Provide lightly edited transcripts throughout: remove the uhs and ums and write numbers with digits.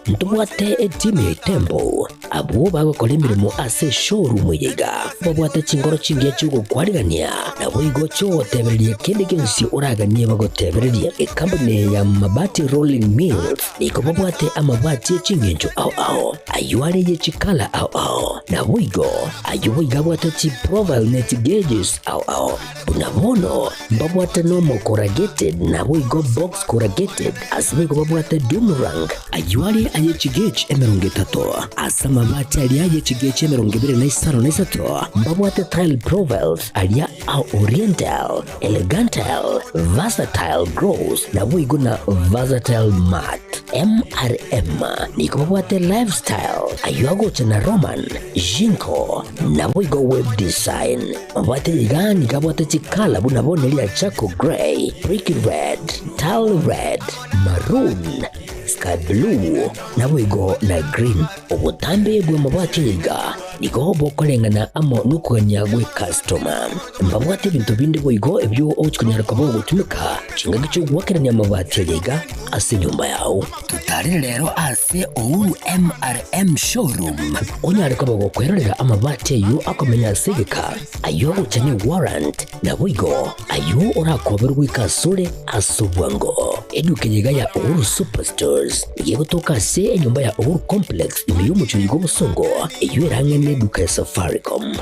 Ntobwate etimu ya Itembo, abwo bagokora emeremo ase eshowroom eye iga, babwate chingoro chingiya chi'ogokwarigania, naboigo chi'ogotebereria kende gionsi oraganie bagotebererie. Ekampuni eye ya Mabati Rolling Mills nigo babwate amabati e chingencho ao ao, ayio are ye chikala ao ao, naboigo ayio boigo abwate chiprofile ne chigauges ao ao. Buna bono mbabwate nomo corrugated naboigo box corrugated, ase boigo babwate doomerang, ayio are aye chigauge 30, ase amabati aria aye chigauge 23 na mbabwate tile profiles aria a oriental, elegantal, versatile gloss naboigo na versatile matte. MRM nigo babwate lifestyle, ayio agocha na Roman, Jinko, naboigo web design. Mabwate iga nigo abwate chikala buna bono eria charcoal grey, brick red, tile red, maroon, sky blue, naboigo na green. Obotambe bw'amabati aya iga nigo bokoreng'ana amo nokogania gw'ecustoma. Mbabwate ebinto binde boigo ebio ogochia konyara koba ogotumeka chingaki chi'ogoakerania amabati aya iga ase enyomba yao. Totarere rero ase Uhuru MRM Showroom onyare koba gokwerorera amabati ayio akomenya ase egeka, ayio agocha ne warrant, naboigo ayio orakoberwe goika asore ase obwango. Eduka eye iga ya Uhuru Superstores nigo egotoka ase enyomba ya Uhuru Complex ime y'omochie oyo bw'obosongo eyio ere ang'e neduka ya Safaricom.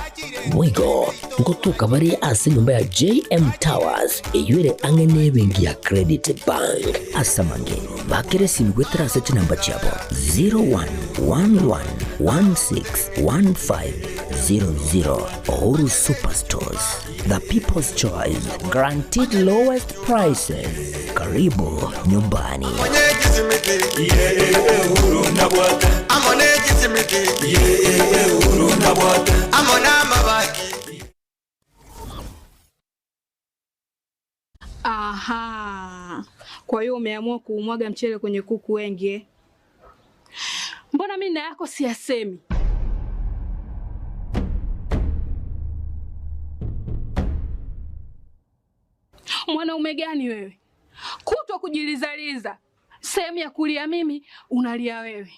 Boigo ngotoka bare ase enyomba ya JM Towers eyio ere ang'e nebenki ya Credit Bank. Ase amange, bakera esimi goetera ase chinamba chiabo 0111161500. Uhuru Superstores, the people's choice, guaranteed lowest prices. Karibu nyumbani. Aha. Kwa hiyo umeamua kuumwaga mchele kwenye kuku wengi eh? Mbona mimi na yako siyasemi? Mwanaume gani wewe? Kutwa kujilizaliza, sehemu ya kulia mimi unalia wewe.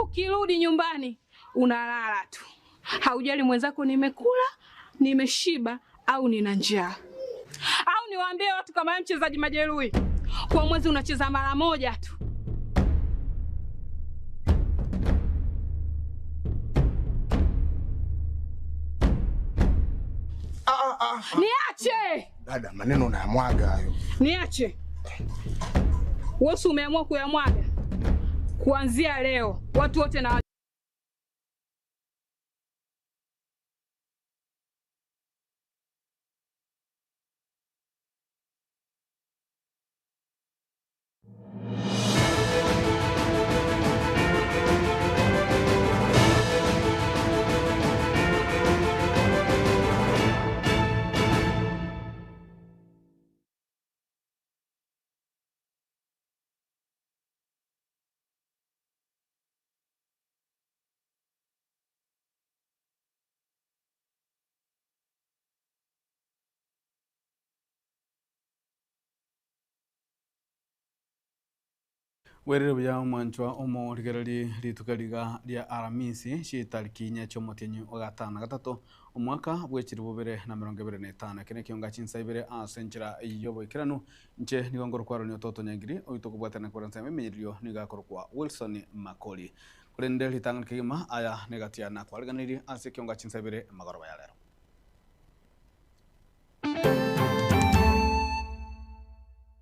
Ukirudi nyumbani unalala tu, haujali mwenzako nimekula, nimeshiba au nina njaa. Au niwaambie watu kama wewe mchezaji majeruhi, kwa mwezi unacheza mara moja tu. Niache! Dada, maneno unayamwaga hayo. Niache. Wewe si umeamua kuyamwaga? Kuanzia leo watu wote na Bwerire buya omwanchwa omorigereria rituko riga ria Aramisi chitariki inye chi'omotienyi o gatano na gatato omwaka bw'echiri bobere na emerongo ebere na etano. Eke nekionga chinsa ibere ase enchera y'oboikeranu. Inche nigo nkorokwa Aaron Ototo Nyangiri, oito okobwatana kore ensemo emenyererio nigo akorokwa Wilson Makori. Korende ritang'ani kegima aya negati ya nakwariganirie ase ekionga chinsa ibere emagoroba ya rero.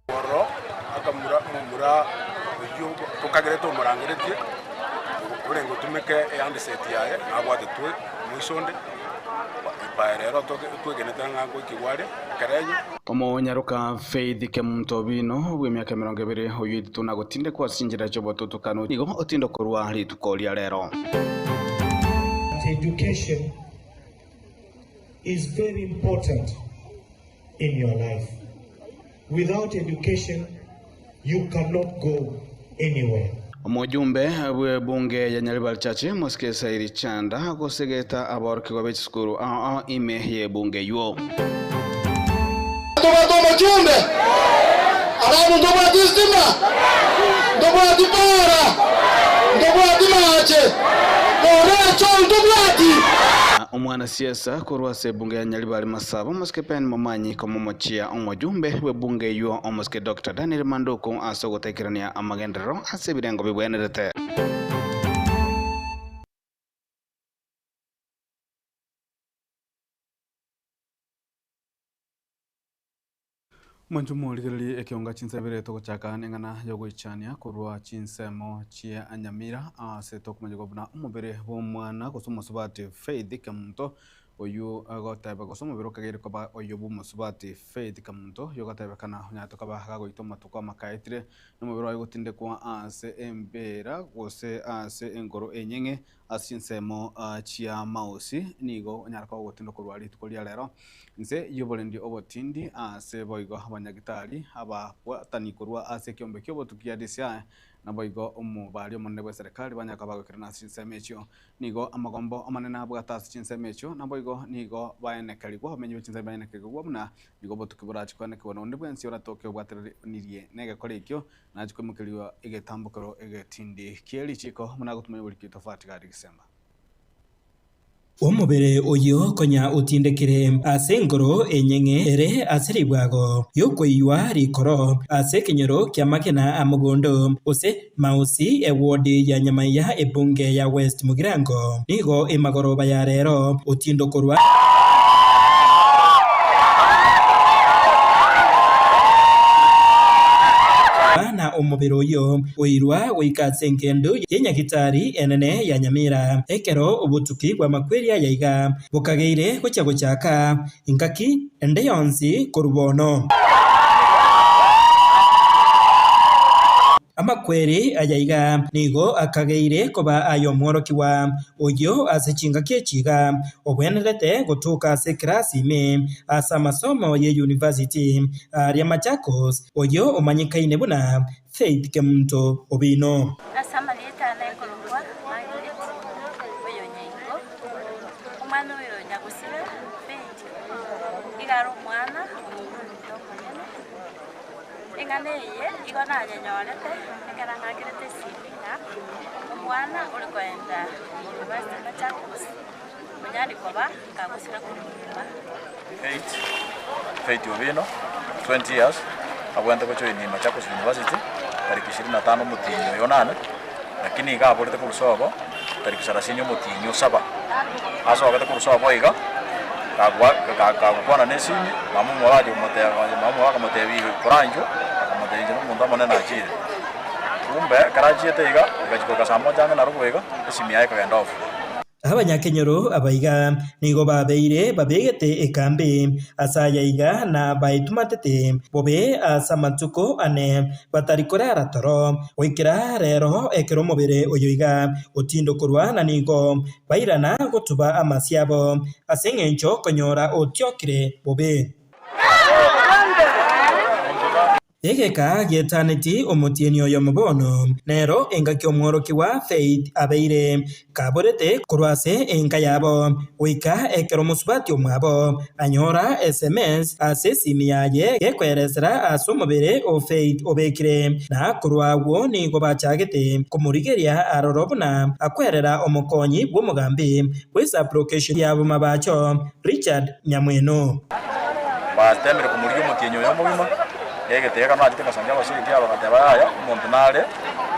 Oro akamura omomura oyio tokagerete omorangeretie, orenge otumeke ehandset yaye nabwatetwe moiso onde, epae rero twegenete ng'a ngoikigwa are ekerenyo. Omonyaroka Faith Kemunto Obino bw'emiaka 20 oyio oitetwe na gotindekwa ase chinchera chi'obotutukanu nigo otindokorwa rituko ria rero. Education is very important in your life. Without education, you cannot go anywhere. Omojumbe bw'ebunge ya Nyaribari Chache Mosike Sairi Chanda gosegeta aborokigwa be chisukuru ao ao ime y'ebunge eywo. Ntobwate omochumbe? Abanto ntobwati estima? Ntobwati para? Ntobwati mache? Orecho ntobwati? Omwanasiasa korwa ase ebunge ya Nyaribari Masaba omosike Ben Momanyi komomochia omojumbe bw'ebunge eywo omosike Doctor Daniel Manduku ase ogotekerania amagenderero ase ebirengo bibwenerete. Mwanche morigererie ekionga chinsa ibere togochaka neng'ana yogoichania korwa chinsemo chia Nyamira ase tokomanyigwa buna omobere bw'omwana gose omosubati Faith Kemunto oywo agoteba gose omobere okageire koba oyo bw'omosubati Faith Kemunto oywo ogotebekana onyarete koba gagoita amatuko amakaetire nomobere oye gotindekwa ase embera gose ase engoro enyeng'e Ase chinsemo chia Mausi nigo onyare koba ogotinda korwa rituko ria rero inse y'oborendi obotindi ase boigo abanyagitari ababwatani korwa ase ekiombe ki'obotuki gia DCI naboigo omobari omonene bw'eserekari banyare koba bagoikerana ase chinsemo echio. Nigo amagombo amanene abwate ase chinsemo echio naboigo nigo baenekerigwa abamenyi be chinsemo baenekerigwa buna nigo obotuki borache koenekigwa na onde bwensi oratoke obwateranirie negekora ekio Nachie koimokerigwa egetambokero egetindi kie richiiko, buna agotumia oboriki tofauti gari gisemba. Omobere oyio konya otindekire ase engoro enyeng'e ere ase ribwago y'okoiywa rikoro ase ekenyoro ki'amagena a mogondo, gose Mausi, ewodi ya Nyamaiya ebunge ya West Mugirango. Nigo emagoroba ya rero otindokorwa. Na omobere oyio oirwa goika ase engendu ye nyagitari enene ya Nyamira. Ekero obotuki bw'amakweri aya iga bokageire gochia gochaka engaki ende yonsi korwa bono. Amakweri aya iga nigo akageire koba ay'omworokigwa oyio ase chingaki echi iga ogwenerete gotoka ase ekerasi ime ase amasomo ye university aaria Machakos, oyio omanyekaine buna Faith Kemunto Obino. Ase amarieta ane nkorokwa Margaret oyonyaingo, omwana oyo nyagosira Faith iga are omwana omonto omonene. Eng'ana eye igo nanyenyorete ekero ng'akerete esimi ng'a omwana ore koenda university Machakos onyare koba kagosira korwa nyuma. Faith, Faith Owino, 20 years, abwenerete gojoin Machakos University tariki ishirini na tano omotienyi oyo onane, lakini iga aborete korwa sobo tariki sarasini omotienyi o saba. Asogete korwa sobo iga, kagwa kagokwana na esimi, mama omwabo acha komoteba mama omwabo akamotebia igo koranchwa, akamotebia inche nomonto omonene nachire. Kumbe ekero achiete iga, egachia goika saa moja ang'e narobo iga, esimi yaye ekagenda off. Abanyakenyoro abaiga nigo babeire babegete ekambi ase aya iga na baetumatete bobe ase amatuko ane batari korara toro, goikera rero ekero omobere oyo iga otindokorwa na nigo bairana gotuba amasio abo ase engencho konyora otiokire bobe. Egeka getaneti omotienyi oyomo bono, nero engaki omworokigwa Faith abeire kaborete korwa ase enka yabo, goika ekero mosubati omwabo anyora sms ase esimi yaye gekoeresera ase omobere o Faith obekire, na korwa agwo nigo bachagete komorigeria aroro buna akwerera omokonyi bw'omogambi bw'esublocation ya Bomabacho Richard Nyamweno. Batemire komorigia omotienyi oyo omogima, egetega ekero nachete ngasangia abasegi aba bagateba yaya, omonto nare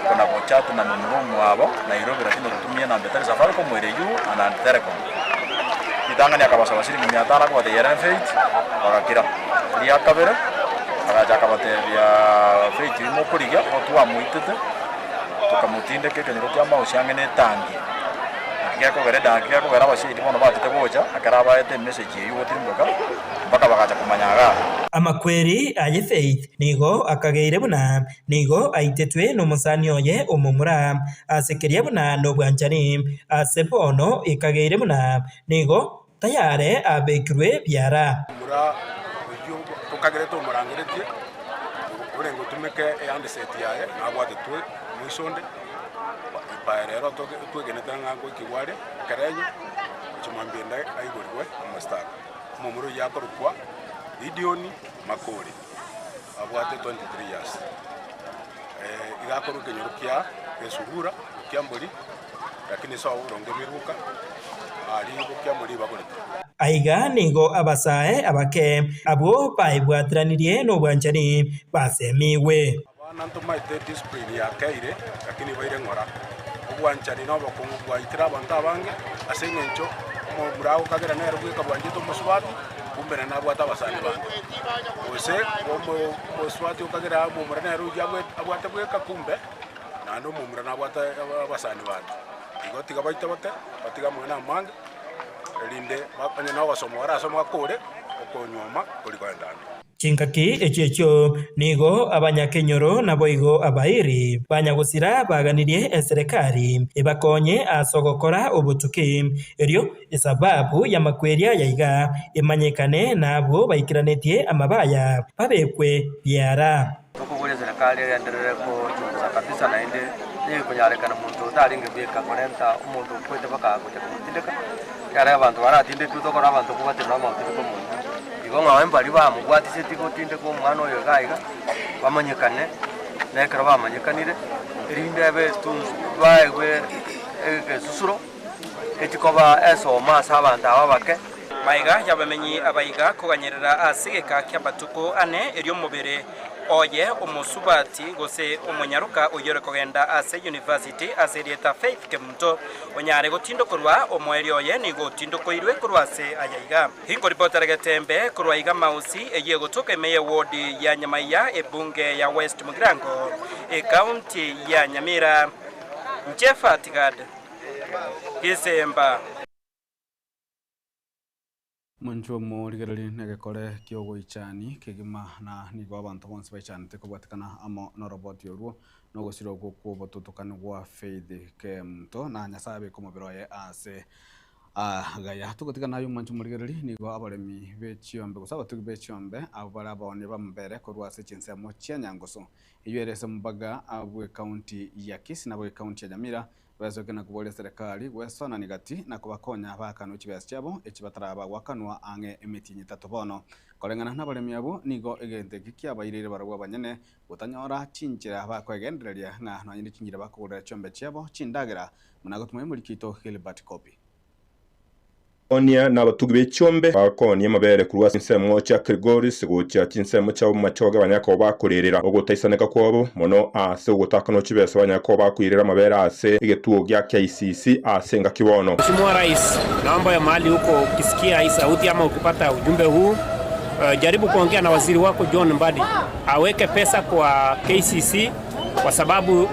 kona gocha ati na momura omwabo Nairobi lakini ogotumia enamba etari Safaricom ere you and Telecom. Ritang'ani akabasaba shilingi mia tano akabatebia ere Faith, bagakira. Ria kabere agacha akabatebia Faith oyio mokorigia igo twamoitete tokamotindeka ekenyoro kia Mausi ang'e na etangi. Naki gekogera edangi gekogera abashahidi bono bachete gocha, ekero abaete emessage eyio gotirimboka, mpaka bagacha komanya igaa. Amakweri aye Faith nigo akageire buna nigo aitetwe nomosani oye omomura ase keria buna nobwanchani, ase bono ekageire buna nigo tayare abekirwe biara. Omura oyio tokagerete omorangeretie, orenge otumeke ehandset yaye, nabwatetwe moiso onde, by rero twegenete ng'a ngoikigwa are ekerenyo, gochia mambia ende aigorigwe amastaka. Omomura oyio akorokwa. Gideon Makori, abwate 23 years. Iga akorwa ekenyoro kia Gesugura, Bokiambori, lakini ase oboronge biruka, aria Bokiambori bagorete. Aiga nigo abasae abake abwo baebwateranirie nobwanchani basemigwe. Abana ntomaete discipline yakeire, lakini baire ng'ora. Obwanchani na obokong'u bwaitire abanto abange, ase eng'encho omomura agokagera nere bweka bwanchete omosubati, kumbe nere nabwate abasani bande. Gose omosubati okagera omomura nere oyio abwate bweka kumbe naende omomura nabwate abasani bande. Igo tiga baitobote, batige amang'ana amange, erinde onye nogosoma barasome bakore, okonyuoma kori kogenda ande. Chingaki echio echio nigo abanyakenyoro naboigo abairi banyagosira baganirie eserekari ebakonye ase ogokora obotuki, erio esababu y'amakweri aya iga emanyekane na abwo baikeranetie amabaya babekwe biara. Tokobora eserekari egenderere kochungusa kabisa naende nigo ekonyarekana monto otarenge bweka korenta omonto okwete mpaka gocha komotindeka, ekiagera abanto baratindekwe tokora abanto kobatenena amotindeke omonto. Igo ng'a mbaria bamobwatiseti gotindeka omwana oyo iga iga, bamanyekane, na ekero bamanyekanire, erinde ebe etunsu baegwe egesusuro, echikoba esomo ase abanto aba abake. Magega y'abamenyi abaiga koganyerera ase egeka ki'amatuko ane, erio omobere oye omosubati gose omonyaroka oyio ore kogenda ase university ase erieta Faith Kemunto onyare gotindokorwa, omoerio oye nigo otindokoirwe korwa ase aya iga. Inkoripotera getembe korwa iga Mausi eyio egotoka ime y'ewodi ya Nyamaiya ebunge ya West Mugirango ekaunti ya Nyamira. Jephat Gad, Gisemba. Mwanchwa omorigereria negekore ki'ogoichani kegima, na nigo abanto bonsi baichanete kobwatekana amo noroboti orwo, na ogosira okwo kw'obotutokani gwa Faith Kemunto, na Nyasae abeke omobere oye aase agaya. Togotigana aye omwanchwa omorigereria, nigo abaremi be chiombe gose abatugi be chiombe abwo bare abaonia b'amabere korwa ase chinsemo chia Nyangusu, eyio ere ase omobaga bw'ecounty ya Kisii nabo ecounty ya Nyamira, Besoke na koboria serikali gwesonani gati na kobakonya baakanwe chibesa chiabo echi bataraba goakanwa ang'e emetienyi etato bono. Koreng'ana nabaremi abwo nigo egento eke kiabaireire barabwo abanyene gotanyora chinchera bakoegendereria ng'a nonye ne chinchera bakogorera chiombe chiabo chindagera buna gotuma omoriki oito Gilbert Kobi. Onia na abatugi be chiombe bagakoonia amabere korwa ase chinsemo chia Kilgoris gochia chinsemo chia Bomachoge banyare koba bakorerera ogotaisaneka kwabo mono ase ogotakanwa chibesa banyare koba bakoirera amabere ase egetuo gia KCC ase engaki bono. Mheshimiwa Rais, naomba ya mahali uko ukisikia hii sauti ama ukipata ujumbe huu, jaribu kuongea na waziri wako John Mbadi aweke pesa kwa KCC kwa sababu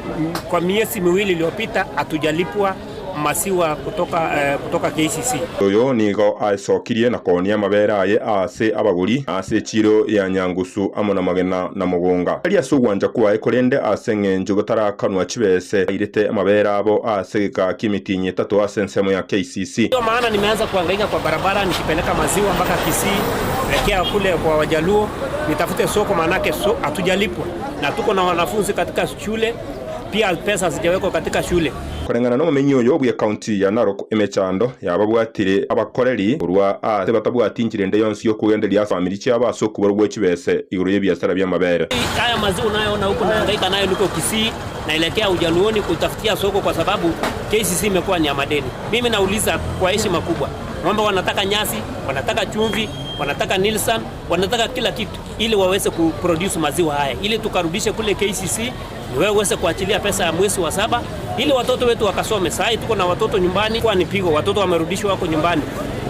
kwa miezi miwili iliyopita hatujalipwa maziwa kutoka, kutoka KCC. Oyo nigo aesokirie na koonia amabere aye aase abagori, na ase echiiro ya Nyangusu amo namagena na mogonga. Tari ase ogwancha kwaye, korende ase engencho batarakanwa chibese, airete amabere abo ase egeka ki'emitienyi etato ase ensemo ya KCC. Ndio maana nimeanza kuhangaika kwa barabara nikipeleka maziwa mpaka Kisii, elekea kule kwa Wajaluo nitafute soko, maanake so, hatujalipwa na tuko na wanafunzi katika shule pia pesa hazijawekwa katika shule. Koreng'ana nomomenyi oyo bw'ecounty ya Narok emechando yababwatire abakoreri korwa aase batabwati inchera ende yonsi y'okogendereria ase famiri chiabo ase okoborwa gwe chibese igoro y'ebiasara bi'amabere. Haya maziwa unayoona huku nahangaika nayo niko Kisii naelekea Ujaluoni kutafutia soko kwa sababu KCC imekuwa ni ya madeni. Mimi nauliza kwa heshima kubwa, ng'ombe wanataka nyasi, wanataka chumvi, wanataka Nilsan, wanataka kila kitu ili waweze kuproduce maziwa haya ili tukarudishe kule KCC ni wewe uweze kuachilia pesa ya mwezi wa saba ili watoto wetu wakasome. Saa hii tuko na watoto nyumbani, kwa ni pigo, watoto wamerudishwa wako nyumbani.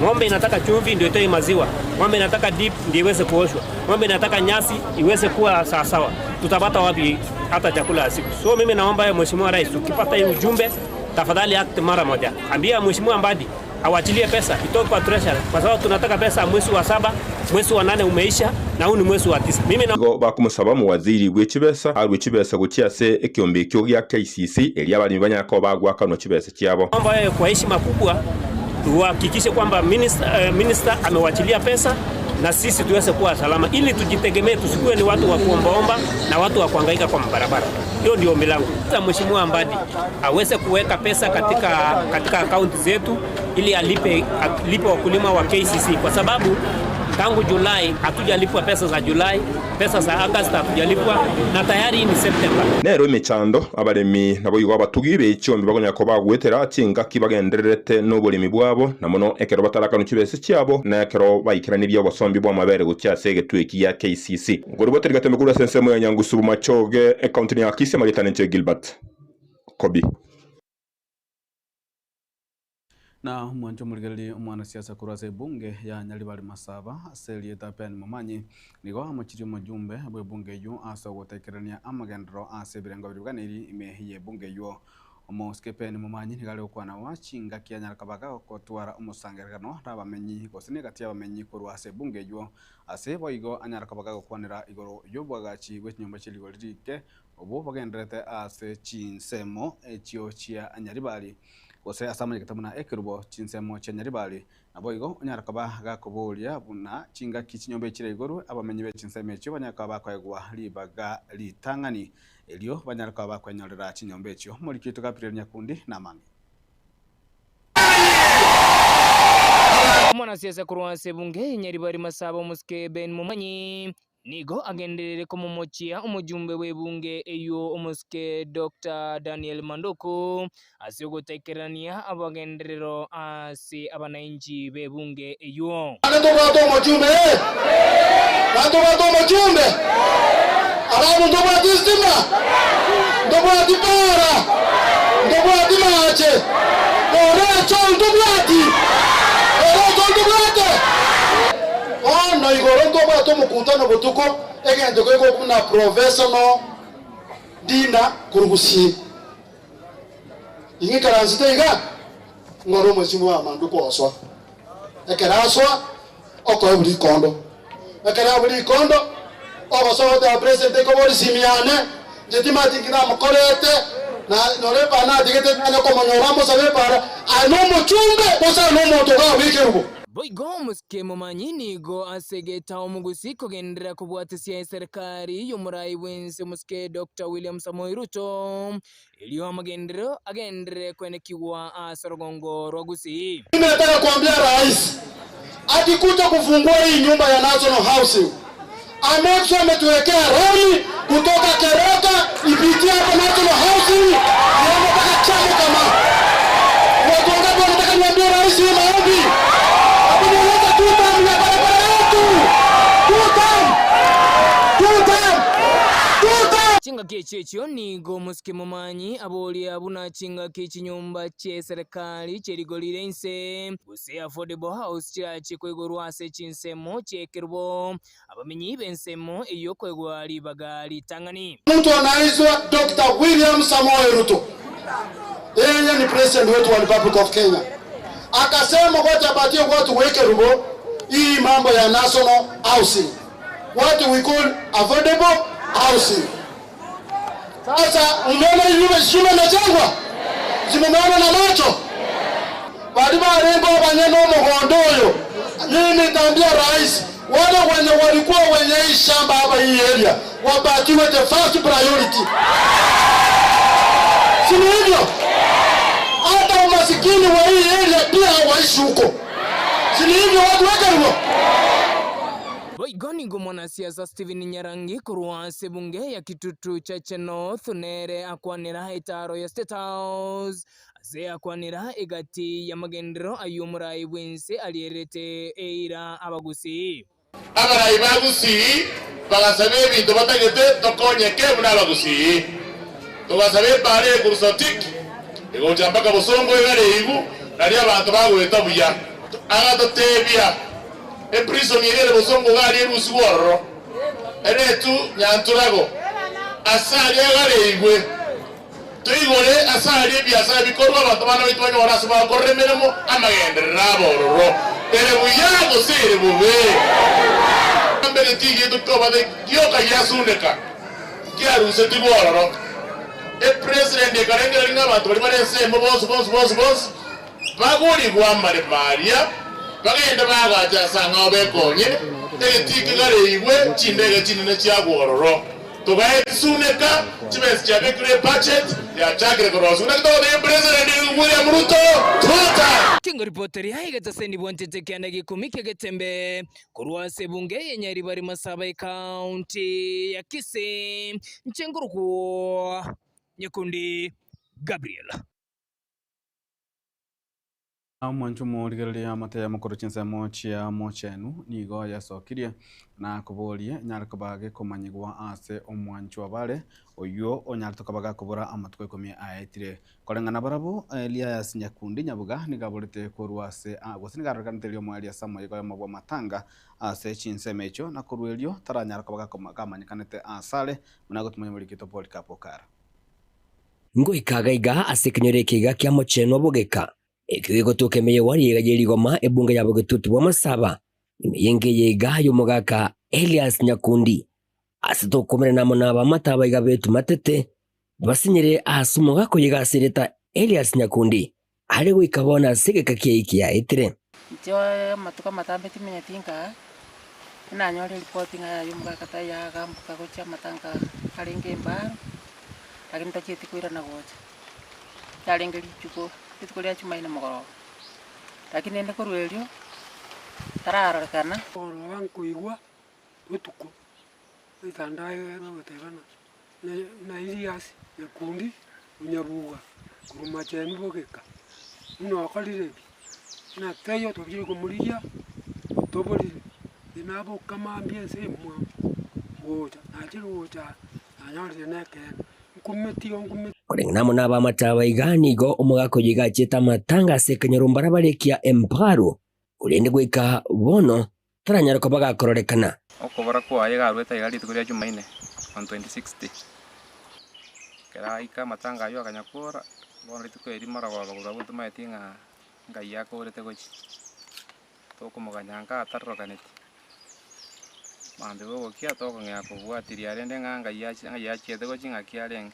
Ng'ombe inataka chumvi ndio itoe maziwa, ng'ombe inataka dip ndio iweze kuoshwa, ng'ombe inataka nyasi iweze kuwa sawasawa. Tutapata wapi hata chakula ya siku? So mimi naomba Mheshimiwa Rais, ukipata hii ujumbe tafadhali act mara moja, ambia Mheshimiwa Mbadi awachilie pesa itoke kwa treasury, kwa sababu tunataka pesa mwezi wa saba, mwezi wa nane umeisha na huu ni mwezi wa tisa. Mimi na Nigo bakomosaba omowaziri bwe chibesa arue chibesa gochia ase ekeombe ekio gia KCC erio abaremi banyare koba bagoakanwa chibesa chiabo. Naomba wewe kwa heshima kubwa uhakikishe kwamba minister, minister amewachilia pesa na sisi tuweze kuwa salama ili tujitegemee, tusikuwe ni watu wa kuombaomba na watu wa kuhangaika kwa mabarabara. Hiyo ndio ombi langu. Mheshimiwa Mbadi aweze kuweka pesa katika, katika akaunti zetu ili alipe, alipe wakulima wa KCC kwa sababu Tangu Julai hatujalipwa pesa za Julai, pesa za August hatujalipwa na tayari hii ni September. Nero emechando, abaremi naboigo abatugi be chiombe bakonyara koba bagwetera chingaki bagendererete noboremi bwabo, na mono ekero batarakanwa chibesa chiabo, na ekero baikeranirie obosombi bw'amabere gochia ase egetwe eki gia KCC. Nkoroboteri gatembe korwa ase ensemo ya Nyangusu Bomachoge, ekaunti ya Kisii, amarieta nenche Gilbert Kobi. Na omwancho omorigererie omwanasiasa korwa ase ebunge ya Nyaribari Masaba ase erieta Ben Momanyi nigo amochirie omojumbe bw'ebunge eyio ase ogotekerania amagenderero ase ebirengo biria biganeiri ime y'ebunge eyio. Omosike Ben Momanyi nigo are gokwana gwa chingaki anyare koba gagotwara omosangererekano nabamenyi gose negati y'abamenyi korwa ase ebunge eyio ase boigo anyare koba gagokwanera igoro y'obwagachi bwe chinyomba chie rigori rike Obwo bogendererete ase chinsemo echio chia Nyaribari, gose ase amanyegete buna ekerubo chinsemo chia Nyaribari. Naboigo onyare koba gakoboria buna chingaki chinyomba echire igoro, abamenyi be chinsemo echio banyare koba bakoegwa ribaga ritang'ani, erio banyare koba bakwenyorera chinyomba echio. Omoriki oito Gabriel Nyakundi namange. Omwanasiasa korwa ase ebunge ya Nyaribari Masaba Omosike Ben Momanyi Nigo agenderere komomochia omojumbe bw'ebunge eyio omosike Doctor Daniel Manduku ase ogotaikererania abagenderero ase abanainchi b'ebunge eyio. Naende ntobwate omochumbe, ee, naende ntobwate omochumbe. Alafu ntobwati estima, ntobwati para, ntobwati mache, orecho ntobwati, orecho ntobwate. Bono igoro ntobwate omokutano botuko, egento kegoku buna professional dinner korwa Gusii. Ing'ikaransete iga, ng'ore omwesimi wa amanduko osoa. Ekero asoa, okoe buri rikondo. Ekero aburi rikondo, ogosoa goteba president ekobori simi yane, inche timanyeti nki namokorete, na nore epara natigete nanye komonyora mosabe epara, aye nomochumbe gose aye nomonto ogawa ekerubo. Boigo omosike momanyi nigo asegete omogusi kogenderera kobwatisia eserekari y'omorai bw'ense omosike Doctor William Samoei Ruto, erio amagenderero agenderere kwenekigwa ase orogongo rwa Gusii. Mimi nataka kuambia rais akikuja kufungua hii nyumba ya National Housing amake sure ametuwekea rami kutoka Keroka ipitie hapa National Housing iende mpaka Kiamokama. Watu wangapi wanataka niambie rais hii maombi? Hapo nieleze two term ya barabara yetu. Two term. Two term. Two term. Chingaki echio echio nigo omosike momanyi aboria buna chingaki chinyomba chi'eserekari chi'erigori inse, gose affordable house chirache koigorwa ase chinsemo chi'ekerubo, abamenyi b'ensemo eyio koegwa ribaga ritang'ani. Mtu anaitwa Doctor William Samoei Ruto, yeye ni president wetu wa Republic of Kenya, akasema wacha apatie watu wa Ekerubo hii mambo ya national housing, what we call affordable housing. Sasa umeona hii nyumba shule imejengwa, si mumeona na macho bali barenge obanyene omogondo oyo. Mimi nitaambia rais, wale wenye walikuwa wenye hii shamba hapa hii area wapatiwe the first priority, si ni hivyo? Hata umasikini wa hii area pia waishi huko, si ni hivyo? Watu weke hivyo. Boigo nigo mwanasiasa Stephen Nyarangi korwa ase ebunge ya Kitutu Chache North nere akwanera etaaro ya State House ase akwanera egati y'amagenderero ayio omorai bw'ense arierete eira abagusii. Abarai ba Gusii bagasaba ebinto batagete tokonyeke buna abagusii. Togasaba epaara eye korwa Sotik egocha mpaka Bosongo egare igu nario abanto bagoeta buya. Agatotebia, Eprison eria ere bosongo iga aria erusigwe ororo, eretwe nyanturago, ase aria agareigwe. Toigore ase aria ebiasara bikorwe, abanto bane baito banyore ase bagokorera emeremo, amagenderero abe ororo. Ere buya gose ere bobe? Mbere tigento kiobate gioka giasuneka, nkiarusetigwe ororo. Epresident ekarengereria ng'a abanto baria bare ensemo bonsi bonsi bonsi bonsi Bagorigwe amaremo aria, bagende baagache ase ang'ao bekonye, egetii kegareigwe chindege chinene chiagwo ororo. Togaetisuneka, chibesa chiabekirwe ebudget, yachakire korosiwa. Naki togotebia President William Ruto, tuta! Kengoripoteria egetaseni bwantete kianda gi'ikomi ki'egetembe korwa ase ebunge ye Nyaribari Masaba Ecounty ya Kisii, inche nkorokwa Nyakundi Gabriel. Omwancho omorigereria amateya mokoro chinsemo chia mochenu nigo yasokirie na koboria nyare koba gekomanyigwa ase omwancho abare oyio onyarete koba gakobora amatuko ikomi aetire. Koreng'ana barabwo Elias Nyakundi Nyabuga nigo aborete korwa ase gose nigo arorekanete erio omoerio ase amoyega oyomo bw'amatanga ase chinsemo echio na korwa erio taranyara koba gamanyekanete asare buna agotumanya omorikito Polycarp Okara. Ngoika iga ase ekenyoro eke iga kia mochenwa bogeka, ekio gegotoka ime y'ewari iga ye rigoma ebunge ya bogetutu bw'amasaba, ime y'enka eye iga y'omogaka Elias Nyakundi, ase tokomerana amo nabamate aba iga betumatete, basinyire ase omogaka oyo iga ase erieta Elias Nyakundi, are goika bono ase egeka kiaye kiaetire. Inche amatuko amatambe timenyeti nkaa, nanyore eripoti ng'a yaya omogaka taiyo agamboka gochia amatanga arenge embaro, lakini tachieti koirana gocha, yarenge rituko, rituko ria jumaine mogoroba. Lakini rende korwa erio, tararorekana. Ororo nkoigwa botuko, etanda egotebana na Elias Nyakundi Onyabuga korwa Machenu bogeka, buna okorire ebi, ng'a taiyo tochire komorigia, otoborire, inche naboka mambia ense emwamu, gocha, nachire gocha aa, nanyorire na ekeene, nkumeti igo nkumeti. Koreng'ana amo nabamate aba iga nigo omogaka oyio iga achiete amatanga ase ekenyoro mbarabare kia Emparu, korende goika bono taranyare koba gakororekana. Okobora kwaye iga aruete aiga rituko ria Jumaine on 26th. Ekero aika amatanga aywo akanyakora, bono rituko erio marogoba korwa abwo ntomaeti ng'a ngai akorete gochia. Tokomoganya nka atarorokaneti. Mambia bogokia tokong'ea kobwatiria rende ng'a ngai achi ng'ai achiete gochia ng'aki arenge.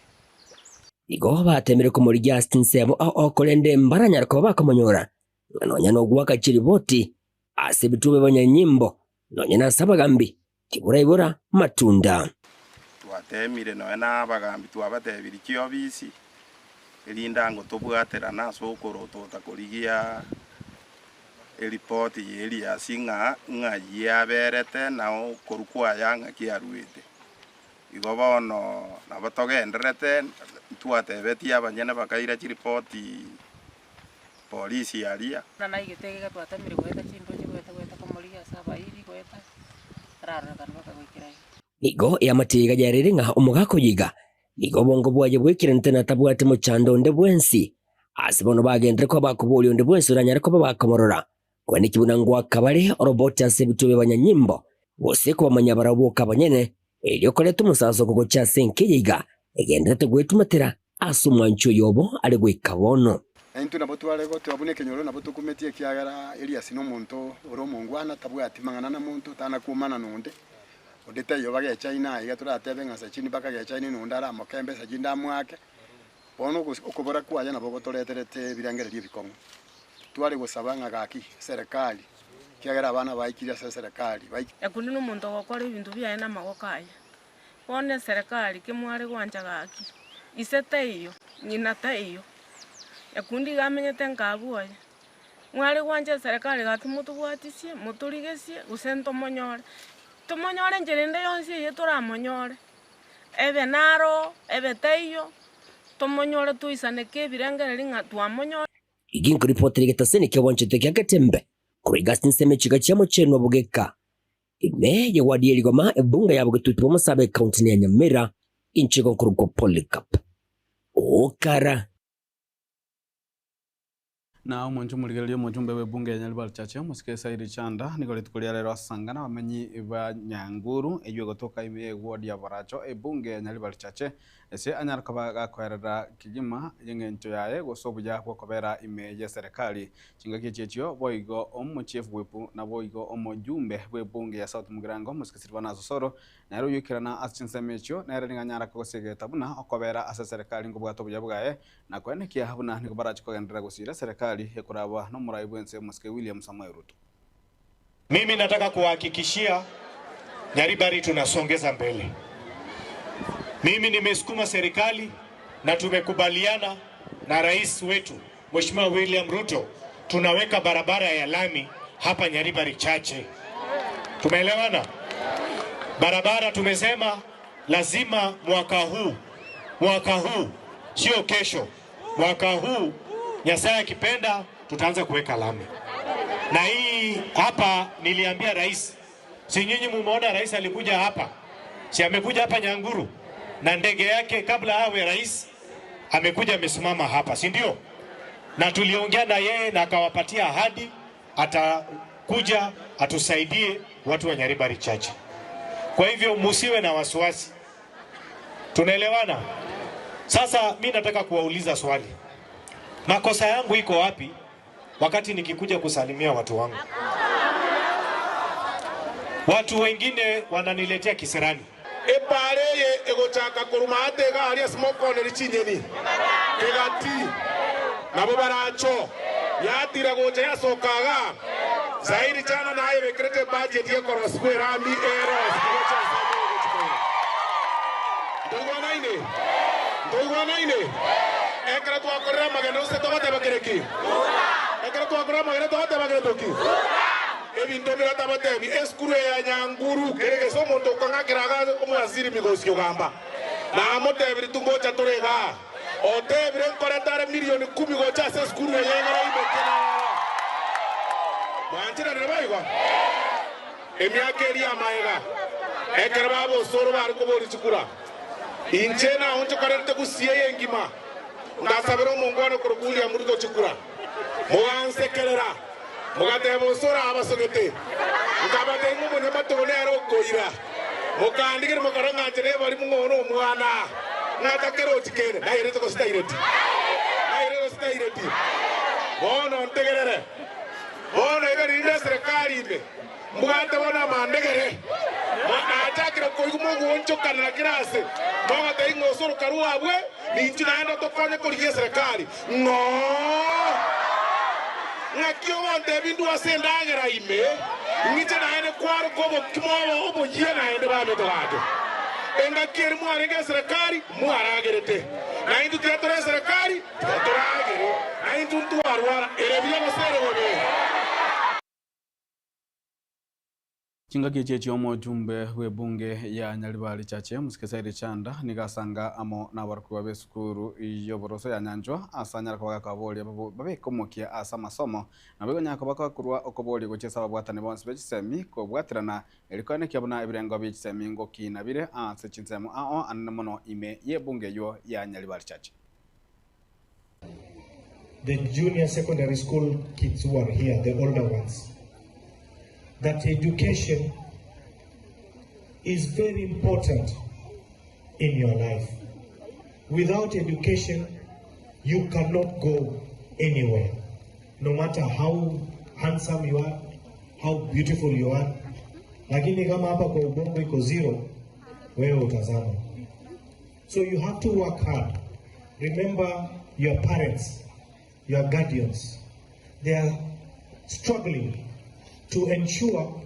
Igo batemire komorigia ase chinsemo ao ao korende mbaranyare koba bakomonyora, ng'a nonya nogoaka chiriboti Ase ebituo bi'abanyanyimbo, nonya nase abagambi, tiboraibora matunda. Twateemire nonya nabagambi twabatebirie chiobisi, erinde ango tobwaterane ase okorotota korigia eripoti y'Eliasi ng'a ng'ai aberete na okorwa kwaye ng'aki aruete. Igo bono nabo togendererete, ntwatebetie abanyene bakaira chiripoti Polisi aria. Buna naigete iga twatemire goeta chindoche goeta goeta komorigia ase abairi goeta tararorekana mpaka goikera iga. Nigo eamate iga yarere ng'a omogaka oyo iga nigo obongo bwaye bwekeranete na tabwati mochando onde bwensi. Ase bono bagenderere koba bakoboria onde bwensi oranyare koba bakomorora. Kwaneki buna ngoaka bare oroboti ase ebituo bi'abanyanyimbo, gose kobamanya barabwo boka abanyene, erio koreta omosasoko gochia ase enka eye iga egendererete gwetumatera ase omwanchi oyo obo are goika bono. Na intwe nabo tware goteba buna ekenyoro nabo tokumetie ekiagera Elias nomonto ore omongwana tabwati mang'ana na monto tana kwomana nonde, onde taiyo bagechaine aiga toratebe ng'a sachini bakagechaine nonde aramoke embesa chinde amoake. Bono okobora kwaye nabo gotoreterete ebirengererio ebikong'u. Tware gosaba ng'a gaki eserekari ekiagera abana baikire ase eserekari baik. Nyakundi nomonto ogokora ebinto biaye namagoko aye. Bono eserekari kemware gwancha gaki, ise taiyo, ng'ina taiyo, nyakundi iga amenyete nka abwo oye. Mware gwancha eserekari gaki motobwatisie, motorigesie, gose ntomonyore, tomonyore enchera ende yonsi eye toramonyore, ebe naro, ebe taiyo, tomonyore toisaneke ebirengererio ng'a twamonyore. Igi nkoripotera egetaseni ki'obwanchete kia Getembe, korwa iga ase ensemo echiga chia mochenwa bogeka. Ime ye ward ye Rigoma, ebunge ya Bogetutu bw'Omosabe ekaunti ya Nyamira, inche igo nkorokwa Polycarp Okara. Na omonche omorigereria omochumbe bw'ebunge ya Nyaribari Chache, omosike Saidi Chanda, nigo rituko ria rero asanga nabamenyi ba Nyanguru, eyio egotoka ime y'eward ya Boracho, ebunge ya Nyaribari Chache, ase anyare koba gakoerera kegima y'engencho yaye gose obuya bw'okobera ime y'eserekari. Chingaki echi echio boigo omochief whip naboigo omojumbe bw'ebunge ya South Mugirango omosike Silvanus Osoro nere oyoikerana ase chinsemo echio nere nigo anyare kogosegeta buna okobera ase eserekari nkobwate obuya bwaye na koenekia buna nigo barache kogenderera gosira eserekari ekorabwa nomorai bwense omosike William Samoei Ruto. Mimi nataka kuwahakikishia Nyaribari tunasongeza mbele. Mimi nimesukuma serikali na tumekubaliana na rais wetu Mheshimiwa William Ruto, tunaweka barabara ya lami hapa Nyaribari Chache. Tumeelewana? Barabara tumesema lazima mwaka huu, mwaka huu sio kesho, mwaka huu Nyasaye akipenda tutaanza kuweka lami. Na hii hapa niliambia rais, si nyinyi mumeona rais alikuja hapa, si amekuja hapa Nyanguru na ndege yake kabla awe rais amekuja amesimama hapa, si ndio? Na tuliongea na yeye na akawapatia ahadi atakuja atusaidie watu wa Nyaribari Chache. Kwa hivyo musiwe na wasiwasi, tunaelewana. Sasa mi nataka kuwauliza swali, makosa yangu iko wapi wakati nikikuja kusalimia watu wangu? Watu wengine wananiletea kisirani. Ebara eye egochaka koruma ate iga aria ase mokoneri chinyeni kegati, nabo baracho yatira gocha yasoka iga zaidi chana naye bekerete ebudget yekorosigwa erami erosi gocha ase ogochi koira. Ntoigwanaine? Ntoigwanaine? Ekero twakorire amagena gose togoteba kere ki? Ekero twakorire amagena togoteba kere toki? Ebinto mbire tabatebi, esukuru eye ya Nyanguru kere gese omonto okong'akera iga omwasiri migosi ogamba. Namotebirie tungocha tore igaa. Otebire nkorete are milioni kumi gocha ase esukuru eye egere oimokie naro. Mwancheranire boigo? Emiaka eria y'amaega, ekero babosoro bare koboria chikura, inche naonchokorerete gusii eye engima, ngasabera omongwana okorokwa William Ruto chikura. Mogansekerera, mogateba osoro abasogete. Nkabatebia ng'a omonyamatogo nere okoira. Mokandigeria mokarora ng'a inche nebari mong'ono omwana, ng'a takerochi kende. Nairete gose taireti? Nairete gose taireti? Bono ntegerere. Bono iga rinde eserekari ime, mbwate bono amandegere. Nachakire koigwa mogoonchokanera kera ase, mogotebia ng'a osoro karue abwe, ninchu naende otokonye korigia eserekari. Ng'oo! Ng'aki ogontebia indwe ase endagera ime, ng'iche naende kwaroka obokima obo oboyia naende bamete gake? Engaki eria mwarenge eserekari, mwaragerete, na intwe tiga tore eserekari, tiga toragere, na intwe ntwarwara. Ere buya gose ere bobe? Chingaki echi echi'omochumbe bw'ebunge ya Nyaribari Chache, Omosike Saidi Chanda, nigo asanga amo nabarokigwa b'esukuru y'oboroso ya Nyanchwa ase anyare koba gakaboria babeke omokia ase amasomo naboigo anyare koba gakorwa okoboria gochia ase ababwatani bonsi be chisemi kobwaterana erio koenekia buna ebirengo bie chisemi ngokina bire ase chinsemo ao anene mono ime y'ebunge eyio ya Nyaribari Chache. The junior secondary school kids who are here, the older ones, that education is very important in your life. Without education, you cannot go anywhere. No matter how handsome you are, how beautiful you are, lakini kama hapa kwa ubongo iko zero, wewe utazama. So you have to work hard. Remember your parents, your guardians. They are struggling to ensure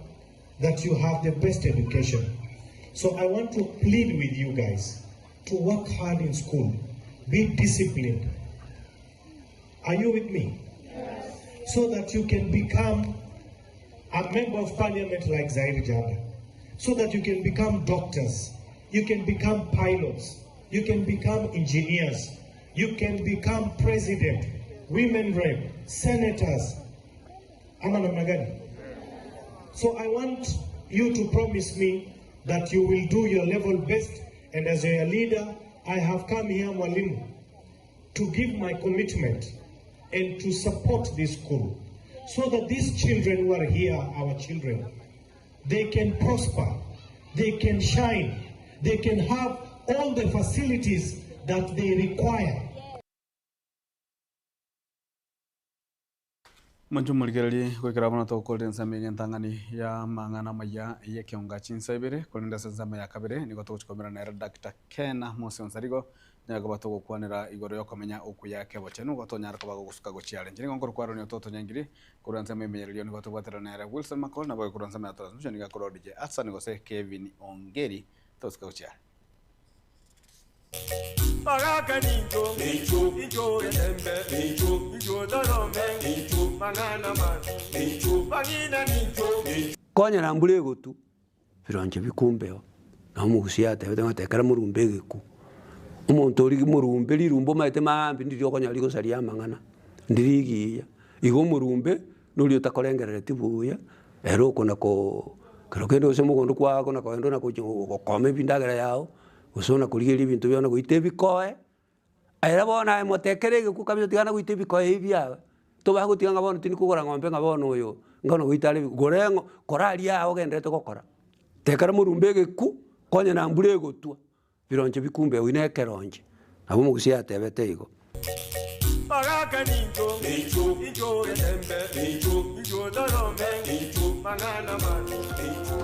that you have the best education. So I want to plead with you guys to work hard in school, be disciplined. Are you with me? Yes. So that you can become a member of parliament like Zaire Janda, so that you can become doctors, you can become pilots, you can become engineers, you can become president, women rep, senators. Ama namna gani? So I want you to promise me that you will do your level best, and as your leader, I have come here, Mwalimu, to give my commitment and to support this school so that these children who are here, our children, they can prosper, they can shine, they can have all the facilities that they require. Monche omorigererie goikera bono togokorera ensemo eye entang'ani y'amang'ana amaya y'ekeonga chinsa ibere, korende ase ensemo ya kabere nigo togochia koumera nere Doctor Ken Mose Onsarigo, Nyare koba togokwanera igoro y'okomenya okuya kebochenu, gotonyara koba gogosuka gochia are. Inche nigo nkorokwa Aaron Ototo Nyangiri, korwa ensemo y'emenyererio nigo tobwaterana nere Wilson Makori, naboigo korwa ensemo ya transmission nigo akorwa DJ Hassan gose Kevin Ongeri, togosuka gochia are. Baraka nincho, nincho, nincho getembe, nincho, nincho torome, nincho, mang'ana mabi, nincho, bang'ina nincho, nincho. Konyora mbura egotu, bironche bikumbeo, na omogusii atebete ng'a tekera morumbe egeku. Omonto oria morumbe rirumbe omanyete maambia ndiri okonyora rigosaria amang'ana, ndiri rigiya. Igo omorumbe, noria otakorengereretie buya, ere okona koo kero kende gose mogondo kwao na kogenda ona gochia gokoma ebindagera yago, Gose ona korigereria ebinto biao na goita ebikoe, ere bono aye motekere egekwo kabisa tiga nagoita ebikoe ebi biago, tobae gotiga ng'a bono tindi kogora ng'ombe ng'a bono oyo ng'a nogoita are gore ng'o kora aria aa ogendererete gokora. Tekera morumbe egekwo, konya na mbura egotwa, bironche bikumbe oyio na ekeronche. Nabo omogusii atebete igo. Baraka nincho, nincho, nincho getembe, nincho, nincho torome, nincho, mang'ana mabi, nincho.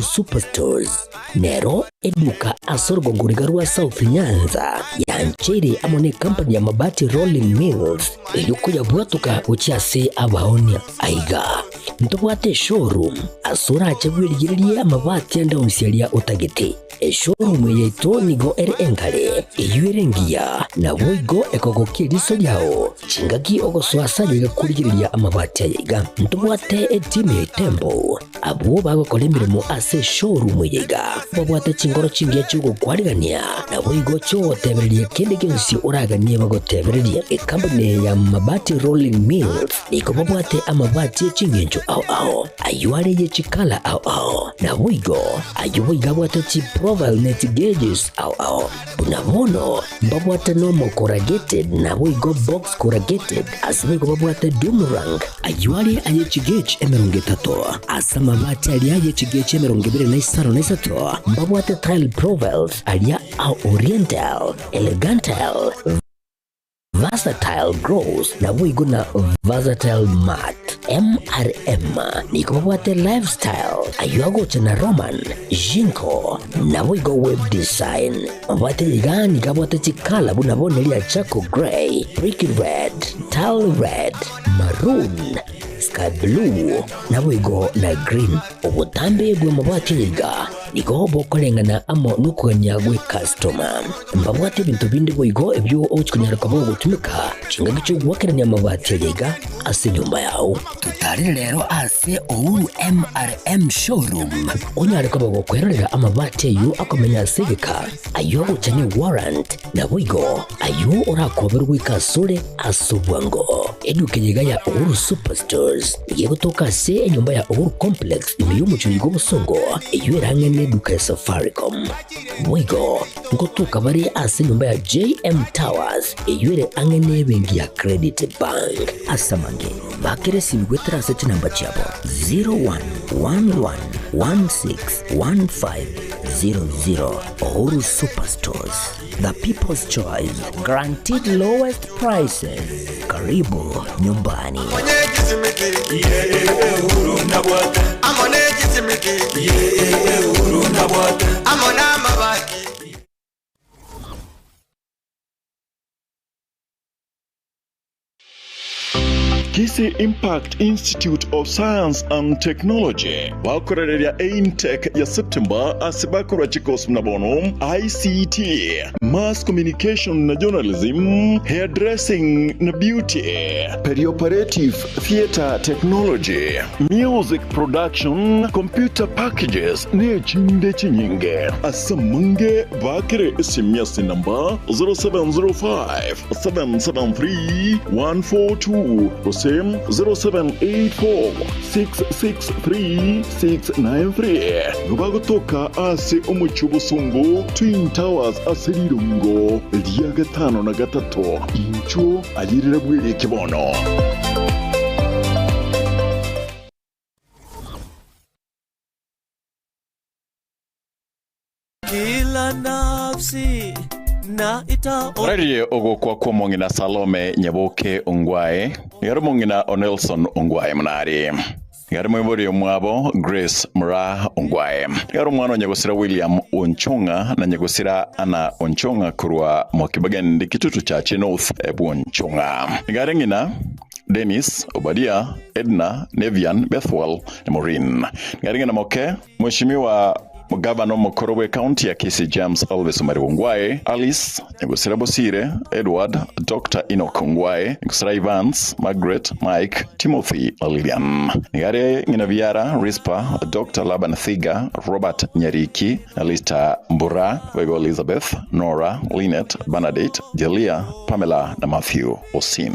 Superstores nero eduka ase orogongo riga rwa South Nyanza yancheire amo ne company ya Mabati Rolling Mills erio koyabwatoka gochia ase abaonia. Aiga ntobwate eshowroom ase orache bwerigererie amabati ande onsi aria otagete. Eshowroom eye yaito nigo ere engare, eyio ere engiya, naboigo ekogokia eriso riao chingaki ogosoa ase aye iga korigereria amabati aya iga. Ntobwate etimu ya Itembo Abwo bagokora emeremo ase eshowroom eye iga babwate chingoro chingiya chi'ogokwarigania, naboigo chi'ogotebereria kende gionsi oraganie bagotebererie. Ekampuni eye ya Mabati Rolling Mills nigo babwate amabati e chingencho ao ao, ayio are ye chikala ao ao, naboigo ayio boigo abwate chiprofile ne chigeges ao ao. Buna bono mbabwate normal corrugated naboigo box corrugated, ase boigo babwate doomerang, Ayio are aye chigech 30, ase amabati aria aye chigech 23 mbabwate tile profiles aria a Oriental, Elegantile, Versatile Gloss naboigo na Versatile Matte. MRM nigo babwate Lifestyle, ayio agocha na Roman, Jinko, naboigo Web Design. Mabwate iga nigo abwate chikala buna bono eria charcoal grey, brick red, tile red, maroon, sky blue, naboigo na green. Obotambe bw'amabati aya iga nigo bokoreng'ana amo nokogania gw'ekastoma. Mbabwate ebinto binde boigo ebio ogochia konyara koba ogotumeka chingaki chi'ogoakerania amabati aya iga ase enyomba yao. Totarere rero ase Uhuru MRM Showroom onyare koba gokwerorera amabati ayio akomenya ase egeka, ayio agocha ne warrant, Naboigo ayio orakoberwe goika asore ase obwango. Eduka eye iga ya Uhuru Superstores nigo egotoka ase enyomba ya Uhuru Complex ime y'omochie oyo bw'obosongo, eyio ere ang'e n'eduka ya Safaricom. Boigo ngotoka bare ase enyomba ya JM Towers eyio ere ang'e n'ebenki ya Credit Bank. Ase amange, bakera esimi goetera ase chinamba chiabo 0111161500. Uhuru Superstores, the people's choice, guaranteed lowest prices. Karibu nyumbani. Kisii Impact Institute of Science and Technology bakorereria eintake ya September ase bakorwa chikosi buna bono ICT, Mass Communication na Journalism, Hairdressing na Beauty, Perioperative Theatre Technology, Music Production, Computer Packages na echinde chinyinge. Ase amange bakere esimi ase enamba 0705 773 142 gose 0784 663 693. Nigo bagotoka ase omochie obosongo Twin Towers ase rirongo ria gatano na gatato. Inchuo ayerera bwereke bono. Kila nafsi na ita Orarie ogokwa kw'omong'ina Salome Nyaboke Ongwae, nigo are omong'ina o Nelson Ongwae Munari. Igare moibori omwabo Grace Mura Ongwae. Igare omwana o nyagosira William Onchong'a na nyagosira Anna Onchong'a korwa Mokibagende Kitutu Chache North bw'Onchong'a. Igare ng'ina Dennis, Obadia, Edna, Nevian, Bethuel na Maureen. Igare ng'ina moke Mweshimiwa Gavana omokoro bw'ecounty ya Kisii James Elvis Omari Ongwae, Alice Nyagosira Bosire, Edward, Doctor Enock Ongwae, Nyagosira Evans, Margaret, Mike, Timothy na Lilian. Nigo are ng'ina biara Risper, Doctor Laban Thiga, Robert Nyariki na Lista Mbura, boigo Elizabeth, Nora, Linet, Bernadette, Jelia, Pamela na Matthew Osim.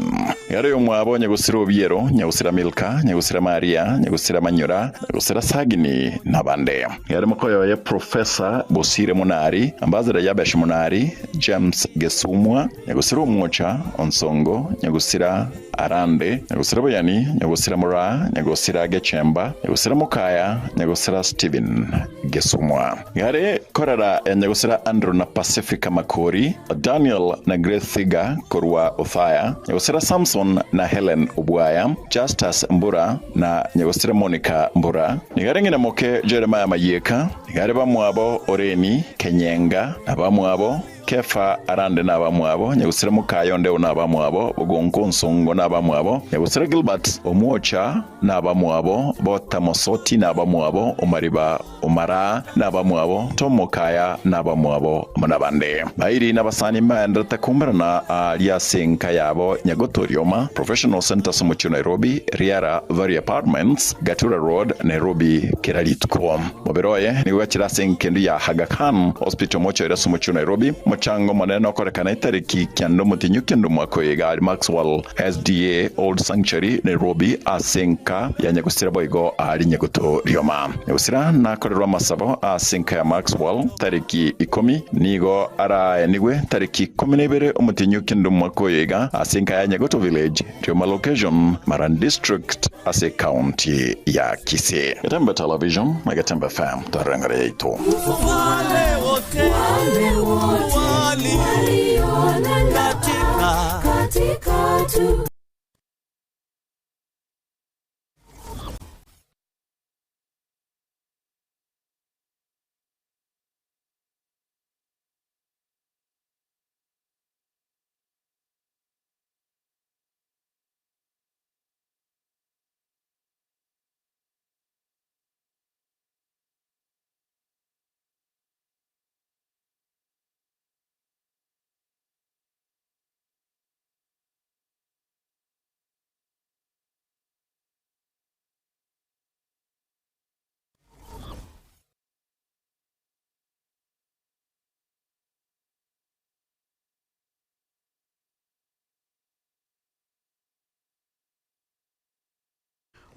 Nigo are omwabo Nyagosira Obiero, Nyagosira Milka, Nyagosira Maria, Nyagosira Manyora, Nyagosira Sagini na abande. Nigo are mokoyoye Professor Bosire Monari, Ambassador Yabesh Monari, James Gesumwa, Nyagosira Omwocha, Onsongo, Nyagosira Arande, Nyagosira Boyani, Nyagosira Moraa, Nyagosira Gechemba, Nyagosira Mokaya, Nyagosira Stephen Gesumwa. Gare korera ya Nyagosira Andrew na Pacifica Makori, Daniel na Grace Thiga korwa Othaya, Nyagosira Samson na Helen Obwaya, Justus Mbura na Nyagosira Monica Mbura, nigare ng'ina moke Jeremiah Mayeka, nigare bamwabo Oreni Kenyenga na bamwabo Kefa Arande na abamwabo, Nyagusira Mokayondeo na abamwabo, Bogonko Nsongo na abamwabo, Nyagusira Gilbert Omwocha na abamwabo, Bota Mosoti na abamwabo, Omariba Omara na abamwabo, Tom Mokaya na abamwabo amo nabande. Bairi na abasani mbaenderete kumberana aria ase enka yabo Nyagoto Rioma, Professional Centre ase omochie o Nairobi, Riara Valley Apartments, Gatura Road, Nairobi kera rituko. Mobere oye nigo gachire ase engendu ya Aga Khan Hospital omochie ase omochie o Nairobi, omochango omonene okorekana etariki kianda omotinyu kenda omwaka oyo iga aria Maxwell SDA Old Sanctuary Nairobi ase enka ya Nyagusira boigo aria Nyaguto Rioma. Nyagusira nakorerwe amasabo ase enka ya Maxwell tariki ikomi nigo araenigwe tariki ikomi na ibere omotinyu kenda omwaka oyo iga ase enka ya Nyagoto Village Rioma Location, Maran District ase Ecounty ya Kisii. Getembe Television na Getembe FM tore engoro yaito. Wale wote walio katika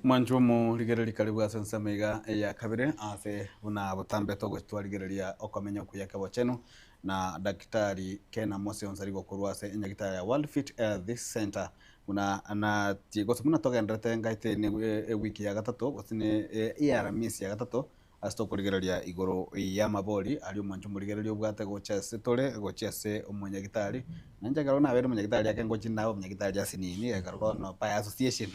Mwanchwa omorigereria karibu ase ensemo iga eya kabere ase buna botambe togochi twarigereria okomenya okuya kebochenu na Daktari Ken Amos Onsarigo korwa ase enyagitari ya World Fit Health Center buna natie gose buna togenderete ngaite ne ewiki ya gatato gose ne earamisi ya gatato ase tokorigereria igoro y'amabori aria omwancho omorigereria obwate gocha ase tore gochia ase omonyagitari na inche ekero nabeire omonyagitari ake ngochia nabe omonyagitari ase nini ekero bono by association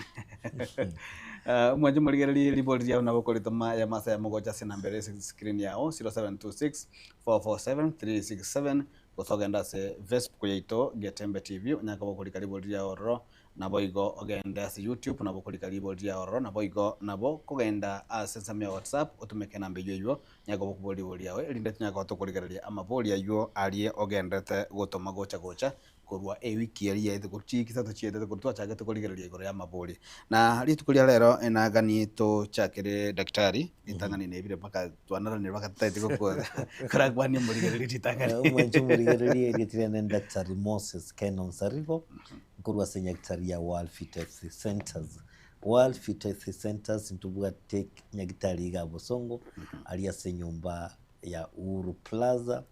omwancho omorigereria ribori riao nabo okoritoma y'amasa yamo gocha ase enamba ere ase screen yao 0726 447 367 gose ogende ase Facebook yaito Getembe TV onyare koba okorika ribori riao ororo Naboigo ogende ase YouTube nabo okorika ribori ria ororo naboigo nabo kogenda ase ensemo ya WhatsApp otumeke enamba eyio eyio nyare koba okobora ribori riao erinde tonyare koba tokorigereria amabori ayio aria ogenderete gotoma gocha gocha korwa ewiki eria yaetete korwa chiiki isato chiaetete korwa twachagete korigereria igoro y'amabori. Na rituko ria rero enagani tochakere daktari ritang'ani nebire mpaka twanaranire mpaka totagete gokora korakwania omorigereria ritang'ani. Omwanche omorigereria erieta riane Daktari Moses Ken Onsarigo. Nkorwa ase nyagitari ya World Fit Health Centers. World Fit Health Centers ntobwate nyagitari iga Bosongo, aria ase enyomba ya Uhuru Plaza,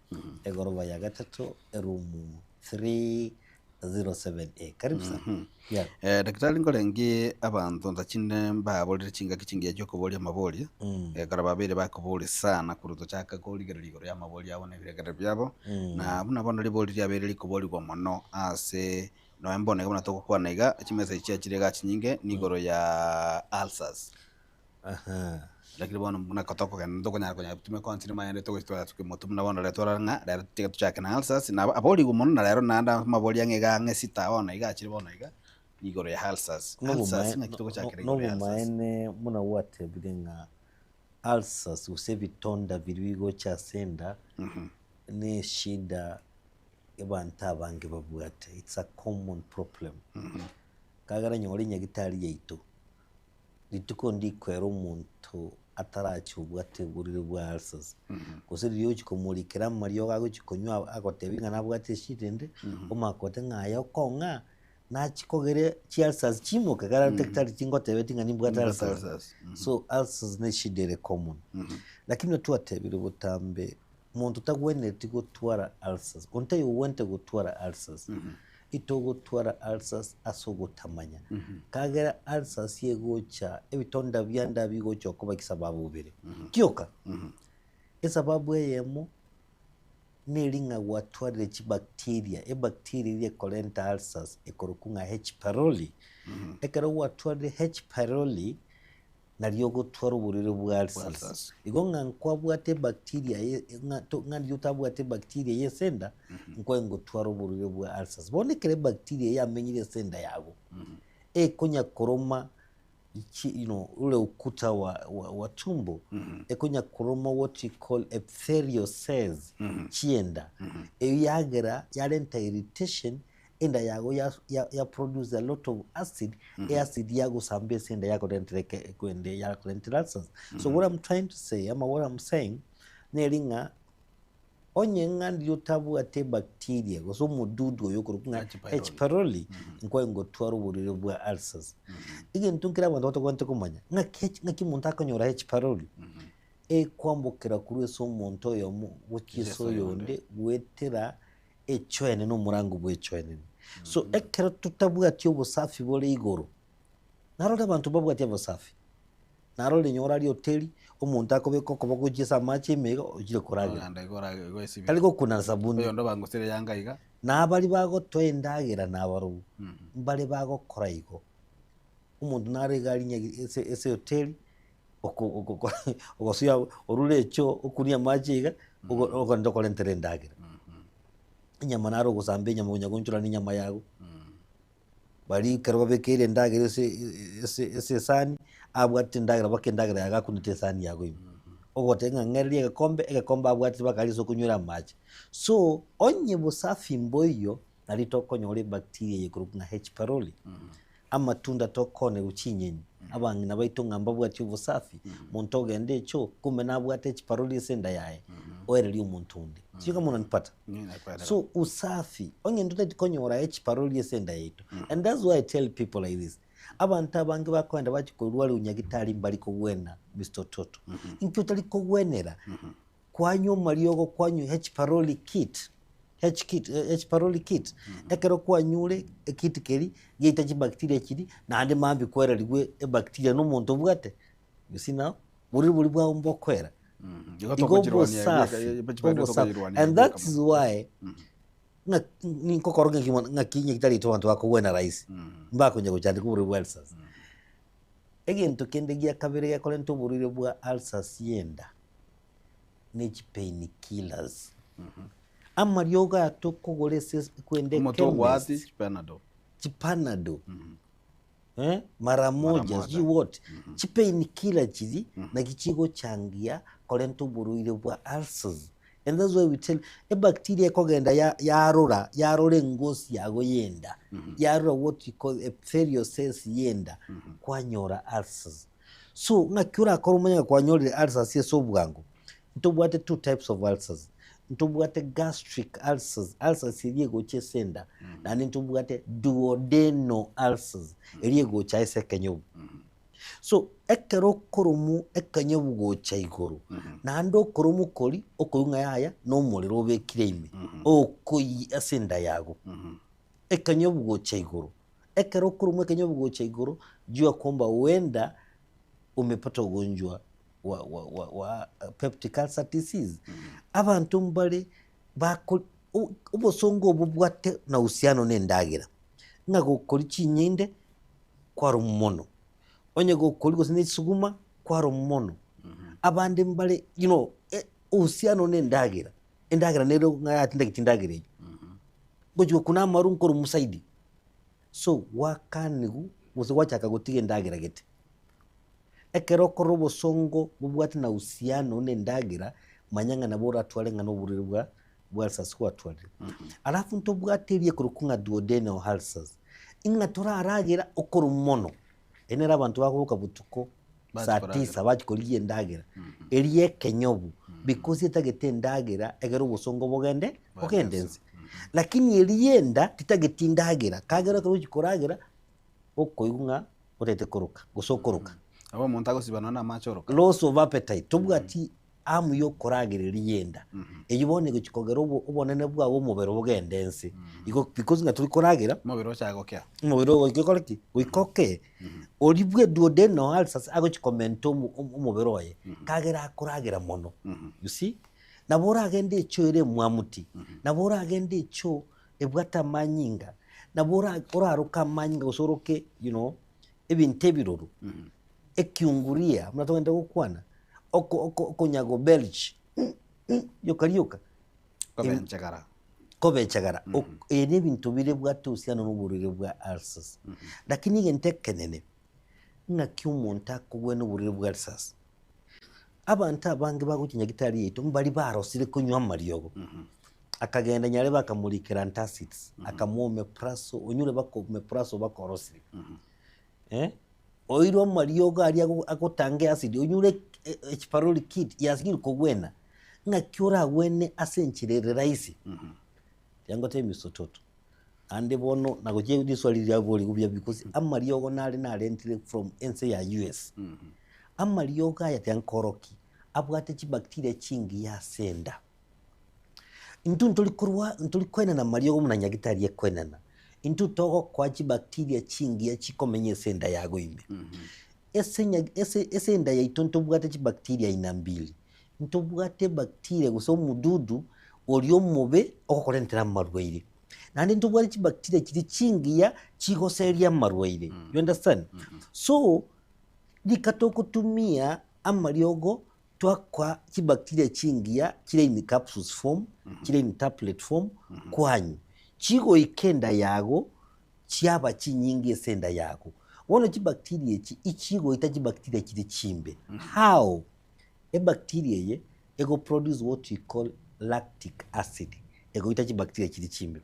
egoroba ya gatato, eroom 307A. Karibu sana. Yeah. Eh, daktari nkorenge abanto ntachinde mbaborire chingaki chingiya chiokoboria amaboria ekero babeire bakoboria sana korwa tochaka korigereria igoro y'amaboria abo na ebirengererio biabo na buna bono ribori riabeire rikoborigwa mono ase Nonya mbono iga buna togokwana iga, chimessage chiachire iga chinyinge nigoro ya ulcers. Lakini bono buna tokogenda ntokonyara konya tumeka onsi nimaende togochi twasuka motwe buna bono rero twarora ng'a rero tiga tochake na ulcers na aborigwe mono na rero naende amabori ang'e iga ang'e sita bono iga achire bono iga igoro ya ulcers. Ulcers ng'aki togochakera igoro ya ulcers? Nobomaene buna gwatebire ng'a ulcers gose ebitonda biria bigocha ase enda ne eshida abanto abange babwate, it's a common problem. Ekagera nyora enyagitari yaito, rituko ndikwera omonto atarache obwate oborwaire bwa ulcers, gose riria ogochia komorikera amariogo agochia konywa agotebia ng'a nabwate eshida ende, omanye kogotebia ng'a aye okong'a nachia kogera chiulcers chimoke ekero daktari tingotebeti ng'a nimbwate ulcers. So ulcers ne eshida ere common. Lakini twatebire botambe Monto tagwenereti gotwara ulcers. Onde taiyo ogwenerete gotwara ulcers. Itogotwara ulcers ase ogotamanya. Kagera ulcers egocha, ebitonda bianda bigocha okoba chisababu ibere. Kioka. Esababu eyemo neri ng'a gwatwarire chibacteria, ebacteria eria ekorenta ulcers ekorokwa ng'a H pylori. Ekero gwatwarire H pylori, nario ogotwara oborwaire bwa ulcers. Igo ng'a nkwabwate ebacteria ye ng'a to ng'a riria otabwate ebacteria ye ase enda, nkwaye gotwara oborwaire bwa ulcers. Bono ekero ebacteria eye yamenyire ase enda yago, ekonya koroma chi you know ore ukuta wa wa wa tumbo, ekonya koroma what we call epithelial cells chienda, eywo yagera yarenta irritation enda yago ya ya ya produce a lot of acid, eacid yagosamba ase enda yakorentera eke ekwende yakorentera ulcers. So what I'm trying to say ama what I'm saying neri ng'a onye ng'a ndiria otabwate ebacteria gose omodudu oyo okorokwa ng'a H pylori nkwaye ngotwara oborwaire bwa ulcers. Egento nkere abanto batagwenerete komanya ng'aki H ng'aki omonto akonyora H pylori, ekwambokera korwa ase omonto oyomo gochia ase oyonde goetera echoenene omorango bw'echoenene. So ekero totabwati obosafi bore igoro, narore abanto mbabwati obosafi, narore nyora aria hoteli, omonto akobeka okoboko gochia ase amache ime iga ochire koragera. Ogenda iga orage igo esibie. Tari gokuna na sabuni. Oyondo bangusire yanga iga. Na baria bagotoa endagera nabarobwo, mbare bagokora igo. Omonto nare iga aria nyagi ase ase ehoteli, oko oko ogosuya orure echoo okunie amache iga, ogo ogende okorentere endagera. Enyama naro ogosamba enyama onya goonchorana enyama yago, baria ekero babekeire endagera ase ase ase esani, abwate endagera mpaka endagera yago akunete esani yago ime. Ogoteba ng'a ng'ererie egekombe, egekombe abwatire mpaka aria ase okonywera amache. So, onye bosafi mboiyo, nari tokonyora ebacteria eye ekorokwa ng'a H pylori. Amatunda tokonerwa chinyeni, abang'ina baito ng'a mbabwati obosafi, monto ogenda echoo, kumbe nabwate echiparori ase enda yaye, oererie omonto onde. Sijui kama unanipata? So usafi, onye ntotageti konyora echiparori ase enda yaito, and that's why I tell people like this, abanto abange bakoenda bachia korwaria nyagitari mbari kogwena Mister Ototo. Inki otari kogwenera? Kwanywa amariogo kwanywa H pylori kit, H kit, H pylori kit, ekero kwanyure ekit keria, giaita chibacteria chiria, naende mambia kwererigwe ebacteria na omonto obwate, you see now, borwaire boria bwao mbokoera. Igo Igo tokochirwania obosafi, ebi- obosafi, and that is why ng'a ninkokora ng'aki mono ng'aki nyagitari yaito abanto bakogwena rahisi, mbakonya gochandeka oborwaire bwa ulcers. Egento kende gia kabere gekorenta oborwaire bwa ulcers y'enda, ne chipain killers. Amariogo aya tokogora ase kwende Omote ogwati chemist, chipanado. chipanado, eh, mara moja, Mara sijui moja. what, chipain killer chiri naki chigochangia korenta oborwaire bwa ulcers. And that's why we tell ebacteria ekogenda ya yarora yarora engosi yago y'enda, yarora what you call epithelial cells y'enda, kwanyora ulcers. So ng'aki orakore omanye ng'a kwanyorire ulcers ase obwango? Ntobwate two types of ulcers, ntobwate gastric ulcers, ulcers eria egocha ase enda, naende ntobwate duodenal ulcers, eria egocha ase ekenyobu. So, ekero okoromu ekenyobu gocha igoro, naende okoromu koria okoigwa ng'a yaya na omorero obekire ime, okoyia ase enda yago, ekenyobu gocha igoro. Ekero okoromwa ekenyobu gocha igoro, jua kwamba huenda umepata ugonjwa wa, wa, wa, wa peptic ulcer disease. Abanto mbare bako o- obosongo obo bwate na uhusiano na endagera, ng'a gokoria chinyende kwaromwa mono, onye gokoria gose na esuguma. Kwarwa mono. Abande mbare you know uhusiano na endagera, endagera nere ng'a yatindageti endagera eywo. Ngochia gokuna amaru nkorwa mosaidi. So gwakaniwu gose gwachaka gotiga endagera gete. Ekero okorora obosongo bobwate na uhusiano na endagera, manya ng'a nabo oratware ng'a na oborwaire bwa bwa ulcers gwatwarire. Alafu ntobwate eria ekorokwa ng'a duodenal ulcers, ng'a toraragera okorwa mono, eri nere abanto bakoboka botuko saa tisa bachia korigia endagera, eria ekenyobu because etagete endagera egere obosongo bogende bogende nse. Lakini eria enda tetageti endagera, kagera ekero ogochia koragera, okoigwa ng'a otagete koroka gose okoroka. Nabo omonto agosiba nonya na amache oroka. Loss of appetite, tobwati amu ya okoragera eria enda, eyio bono egochia kogera obo obonene bwago omobere bogende nse. Igo because ng'a tori koragera, Omobere ochaye gokea. omobere ogo goika okore ki? Goika okee. Oria bwe duodenal ulcers agochia komenta omo omobere oye, kagera akoragera mono, you see? Nabo oragende echoo ere emwamuti, nabo oragende echoo ebwate amanyinga, nabo ora oraroke amanyinga gose oroke you know, ebinto ebiroro, ekiunguria buna togende gokwana, oko oko okonya go belch rioka rioka. Kobenchegara. Kobechegara, ok eye na ebinto bire ebwate uhusiano na oborwaire bwa ulcers. Lakini egento ekenene, ng'aki omonto akogwena oborwaire bwa ulcers? Abanto abange bagochia nyagetari yaito mbari barosire konywa amariogo, akagenda nyare bakamorikera antacids, akamoa omeprazole, onyure baka omeprazole bakorosire eh, oirwe amariogo aria ago agotanga eacid, onyure echiparoli kit yasinyire kogwena, ng'aki oragwene ase enchera ere rahisi? Tiga ngotebie Mister Ototo, naende bono nagochia riswali riria riaborigwe buya because amariogo nare narentire from ense ya US. Amariogo aya tiga nkorokie, abwate chibacteria chingiya ase enda. Intwe ntori korwa ntori koenana amariogo buna nyagitari ekoenana, intwe togokoa chibacteria chingiya chikomenya ase enda yago ime. Ase nya ase ase enda yaito ntobwate chibacteria aina mbili, ntobwate ebacteria gose omodudu oria omobe ogokorentera amarwaire, naende ntobwate chibacteria chiria chingiya chigoseria amarwaire, you understand? So, rika togotumia amariogo twakoa chibacteria chingiya chire in capsules form, chire in tablet form, kwanywa, chigoika enda yago chiaba chinyinge ase enda yago. Bono chibacteria echi ichigoita chibacteria chire chimbe. How? Ebacteria eye ego produce what we call lactic acid, egoita chibacteria chire chimbe.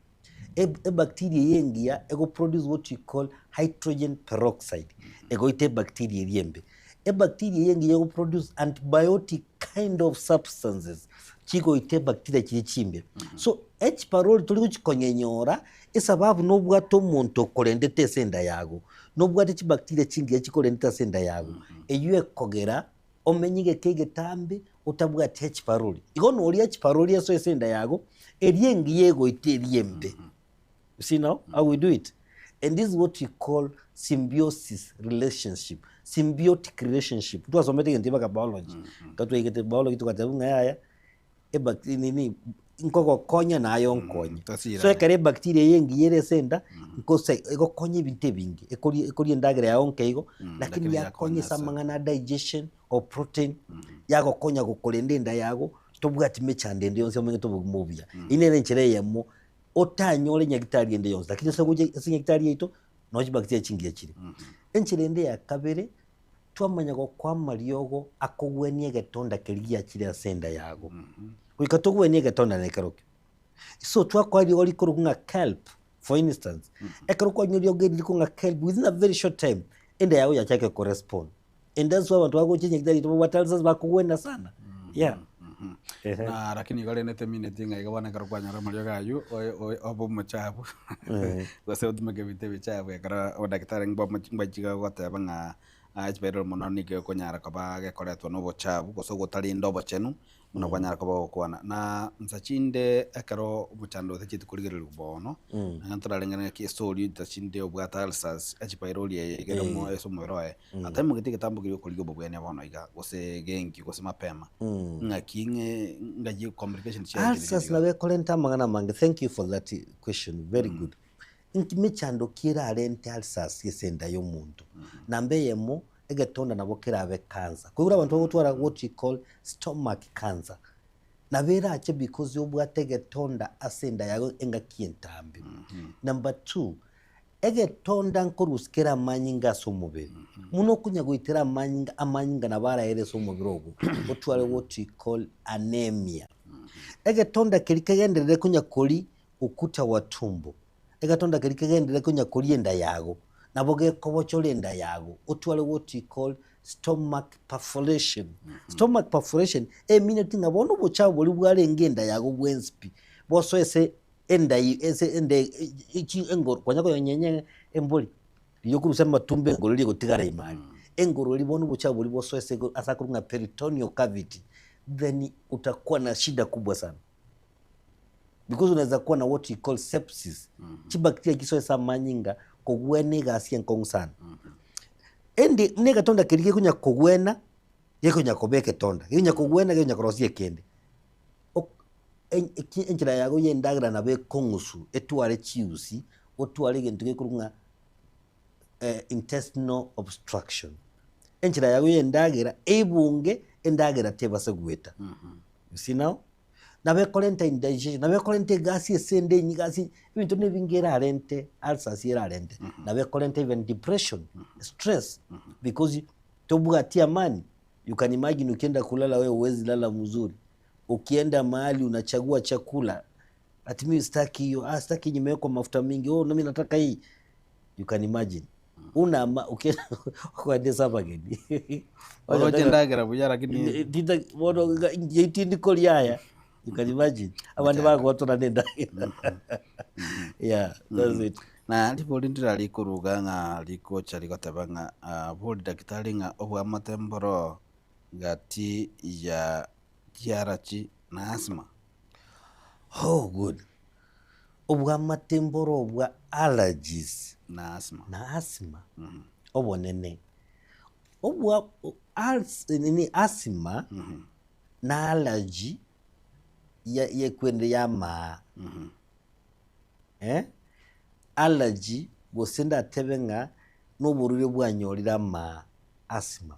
Ebacteria eye engiya ego produce what we call hydrogen peroxide, egoita ebacteria eria embe. Ebacteria eye engiya ego produce antibiotic kind of substances chigoita ebacteria chiria chimbe. So H pylori tori gochi konyenyora esababu nobwate omonto okorendete ase enda yago, nobwate chibacteria chingiya chikorendete ase enda yago, eywo ekogera omenye egeka egetambe otabwati H pylori. Igo noria H pylori esoe ase enda yago, eria engiya egoita eria embe. You see now how we do it? And this is what we call symbiosis relationship, symbiotic relationship. Twasomete egento mpaka biology, ekero twaigete biology togateba ng'a yaya, ebacteria nini, nkogokonya naye onkonye. So ekero ebacteria eye engiya ere ase enda, nkose egokonya ebinto ebinge, ekoria ekoria endagera yago nke igo, lakini yakonya ase amang'ana a digestion of protein, yagokonya gokorenda enda yago, tobwati mechando ende yonsi omanyete obogima obuya. Eyio nere enchera eyemo otanyore nyagitari ende yonsi, lakini ase ogocha ase nyagitari yaito, noo chibacteria chingiya chire. Enchera ende ya kabere, twamanya gokoa amariogo akogwenia egetonda keria giachire ase enda yago. Goika togwenie egetonda nekerokio. So twakoa riogo rikorokwa ng'a kelp for instance, ekero kwanywa riogo eri rikorokwa ng'a kelp within a very short time, enda yago yachakire korespond. And that's why abanto bagocha nyagitari yaito babwate ulcers bakogwena sana, yeah. Ehe. Na lakini igo rende temineti ng'a igo bono ekero kwanyora amariogo aywo oe- oe obe omochafu gose otumeke ebinto ebichafu ekero abadaktari mbachia goteba ng'a echibairero mono nigo ekonyara koba gekoretwa na obochafu gose ogotarinda obochenu buna kwanyara koba ogokwana. Na nsa chinde ekero omochando otacheti korigereriwa bono, naende ntorarengere ng'aki estori nsa chinde obwate ulcers echibairori eye iga ere mo ase omobere oye, ataimogeti egetambo keria okorigia obobwenia bono iga gose genki gose mapema, ng'aki ng'e ng'ai complications chiaye chire Ulcers iga. nabo ekorenta amang'ana amange, thank you for that question, very good. Nki mechando ki erarente ulcers ase enda ya omonto? Namba eyemo. Egetonda nabo kerabe cancer. Koigure abanto bagotwara what we call stomach cancer. Nabo erache because obwate egetonda ase enda yago engaki entambe. Number two, egetonda nkorusia kere amanyinga ase omobere. Buna okonya goitera amanyinga, amanyinga nabo araere ase omobere ogo, otware what we call anemia. Egetonda keria kegenderere konya koria ukuta wa tumbo, egetonda keria kegenderere konya koria enda yago, nabo gekobochora enda yago, otware what we call stomach perforation. Stomach perforation emineti ng'a bono obochafu boria bwarenge enda yago bwensi pi, bosoe ase enda ase enda engoro, konya koyonyenya embori, riria okorusia amatumbo engoro eria egotigara ime aria, engoro eria bono obochafu boria bosoe ase ase akorokwa ng'a peritoneal cavity, then utakuwa na shida kubwa sana. Because unaweza kuwa na what we call sepsis, chibacteria chisoe ase amanyinga kogwena egasi enkong'u sana. Ende buna egetonda keria gekonya kogwena, gekonya koba egetonda, gekonya kogwena gekonya korosia ekende. Ok- en- eki enchera yago ya endagera nabo ekong'usu etware chiusi, otware egento gekorwa ng'a intestinal obstruction. Enchera yago ya endagera ebunge endagera tebase goeta. You see now? Nabo ekorenta indigestion, nabo ekorenta egasi ase ende enyi egasi, ebinto na ebinge erarente ulcers erarente. Nabo ekorenta even depression, stress, because tobwati amani, you can imagine ukienda kulala wewe huwezi lala mzuri, ukienda mahali unachagua chakula, ati mimi sitaki hiyo, ah sitaki yenye imewekwa mafuta mingi, oh nami nataka hii. You can imagine. Una ama ukienda kwende sabageni. Oroche endagera buya lakini Tita bono inche tindi koria aya. You can imagine. Abande bagotora na endagera. Yeah, that's it. Na ribori ndira rikoruga ng'a rikocha rigoteba ng'a ah, bori daktari ng'a obwamate mboro gati ya chiarachi na asthma. Oh good. Obwamate mboro bwa allergies Na asthma. na asthma obonene. Obwa als nini asthma na allergy ya yekwende ya amaa eh, allergy gose ndatebe ng'a na oborwaire bwanyorire amaa asthma.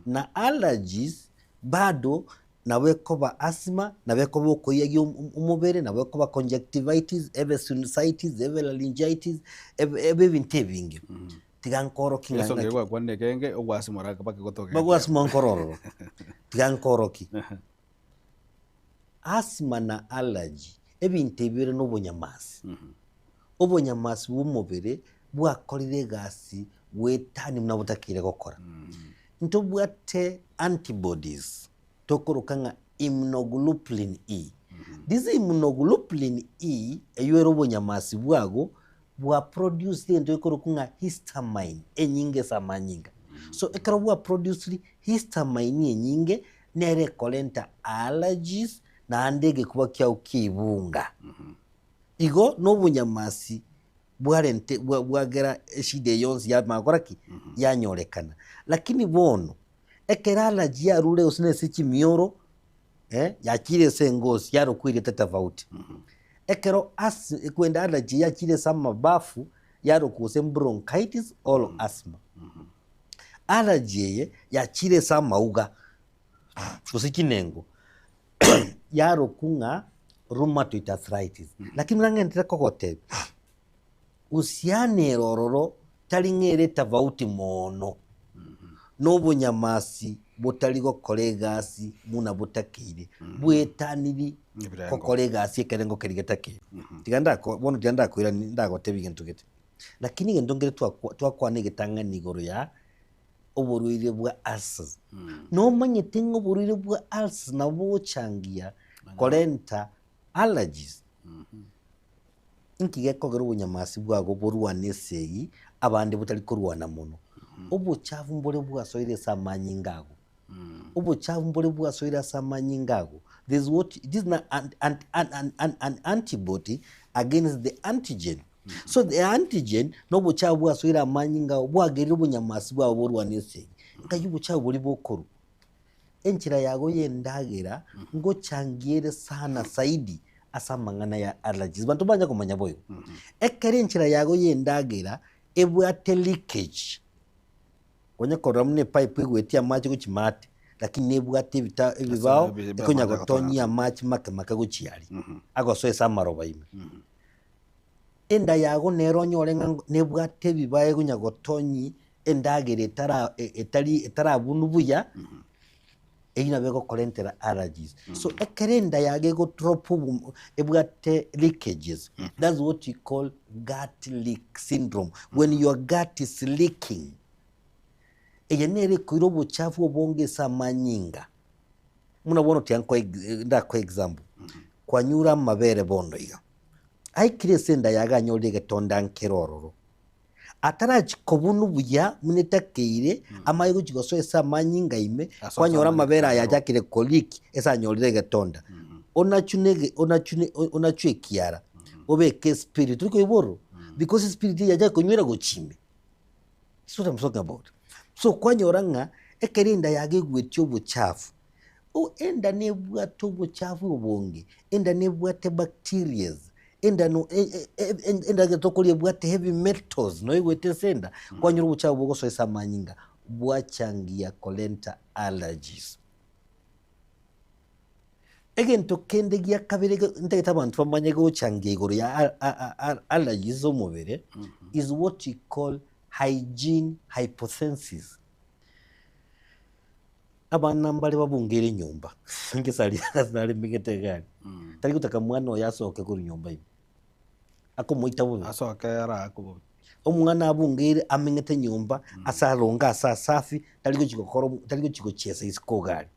Na allergies bado nabo ekoba asthma, nabo ekoba okoiyagia omobere, nabo ekoba conjunctivitis, ebe sinusitis, ebe laryngitis, ebe ebe ebinto ebinge. Tiga nkoroki ng'a Yeso ng'aki. ngegwakwanire ekenge ogwasimora mpaka gotoka Bagwasimwa nkoro ororo. Tiga nkoroki. Asthma na allergy, ebinto ebi bire na obonyamasi. Obonyamasi bwa omobere bwakorire egasi goetania buna botakeire gokora. Ntobwate antibodies tokoroka ng'a immunoglobulin E. This immunoglobulin E eywo ere obonyamasi bwago bwa produced egento gekorokwa ng'a histamine enyinge ase amanyinga. So ekero bwa produced histamine enyinge nere ekorenta allergies naende egekuba kiago kiaibunga. Igo na obonyamasi bwarente bwa bwagera eshida eye yonsi yamanya gokora ki? Yanyorekana. Lakini bono, ekero allergy yarure gose na ase chimioro, eh, yachire ase engosi yarokwa erieta tofauti. Ekero as ekwenda allergy yachire ase amabafu, yarokwa gose bronchitis or asthma. Allergy eye yachire ase amauga, gose chinengo, yarokwa ng'a rheumatoid arthritis. Lakini buna ng'enderere kogotebia, uhusiano ere ororo tari ng'a ere tofauti mono na obonyamasi botari gokora egasi buna botakeire, bwetaniri Ebirengo. gokora egasi ekerengo keria getakeire. Tiga ndako bono tiga ndakoirani ndagotebia egento gete. Lakini egento nkere twakwa twakwana egetang'ani igoro ya oborwaire bwa ulcers. Nomanyete ng'a oborwaire bwa ulcers nabo bogochangia korenta allergies. Inki gekogera obonyamasi bwago borwane esegi abande botari korwana mono? Obochafu mbore bwasoire ase amanyinga ago. Obochafu mbore bwasoire ase amanyinga ago. There is what it is an, an, an, an, an antibody against the antigen. So the antigen na obochafu bwasoire amanyinga ago bwagerire obonyamasi bwabo borwane esegi. Nkai obochafu boria bokorwa. Enchera yago y'endagera ngochangiere sana zaidi ase amang'ana ya allergies. Banto mbanya komanya boigo. Ekero enchera yago y'endagera ebwate leakage. Konya korora buna epipe egoetia amache gochia maate, lakini nebwate ebita ebibao ekonya gotonyia amache make make gochia aria, agosoa ase amaroba ime. Enda yago nere onyore ng'a nebwate ebibao ekonya gotonyi endagera etara etari etarabunwa buya, eyio nabo egokorentera allergies. So ekero enda yago ego drop obo ebwate leakages, that's what we call gut leak syndrome, when your gut is leaking, eye nere ekoira obochafu obonge ase amanyinga. Buna bono tiga nkoe ndakoe example, kwanyure amabere bono iga, aikire ase enda yago anyorire egetonda nkere ororo, Atarachia kobunwa buya buna etakeire, amanye gochia gosoa ase amanyinga ime, kwanyora amabere aya achakire ko leak ase anyorire egetonda. Onachune ege onachune onachwe ekiara, obeke espirit, tori koigwa ororo? Because espirit eye yachaka konywera gochia ime. That's what I'm talking about. So kwanyora ng'a ekero enda yago egwetie obochafu, o enda nebwate obochafu obonge, enda nebwate bacterias, enda no e- e- e- endagera tokoria ebwate heavy metals noigwete ase enda, kwanyora obochafu bogosoa ase amanyinga bwachangia korenta allergies. Egento kende gia kabere ge ntagete abanto bamanye gochangia igoro ya a- a- a- allergies ase omobere is what we call hygiene hypothesis. Abana mbare babungeire enyomba, ngesari ase naremegete egari, tari gotaka mwana oye asoke korwa nyomba ime, akomoita bobe. Asoke araakwe bobe. Omwana abungeire ameng'ete nyomba, ase aronge ase asafi, tari gochi gokora omo tari gochi gochiesa isiko iga aria.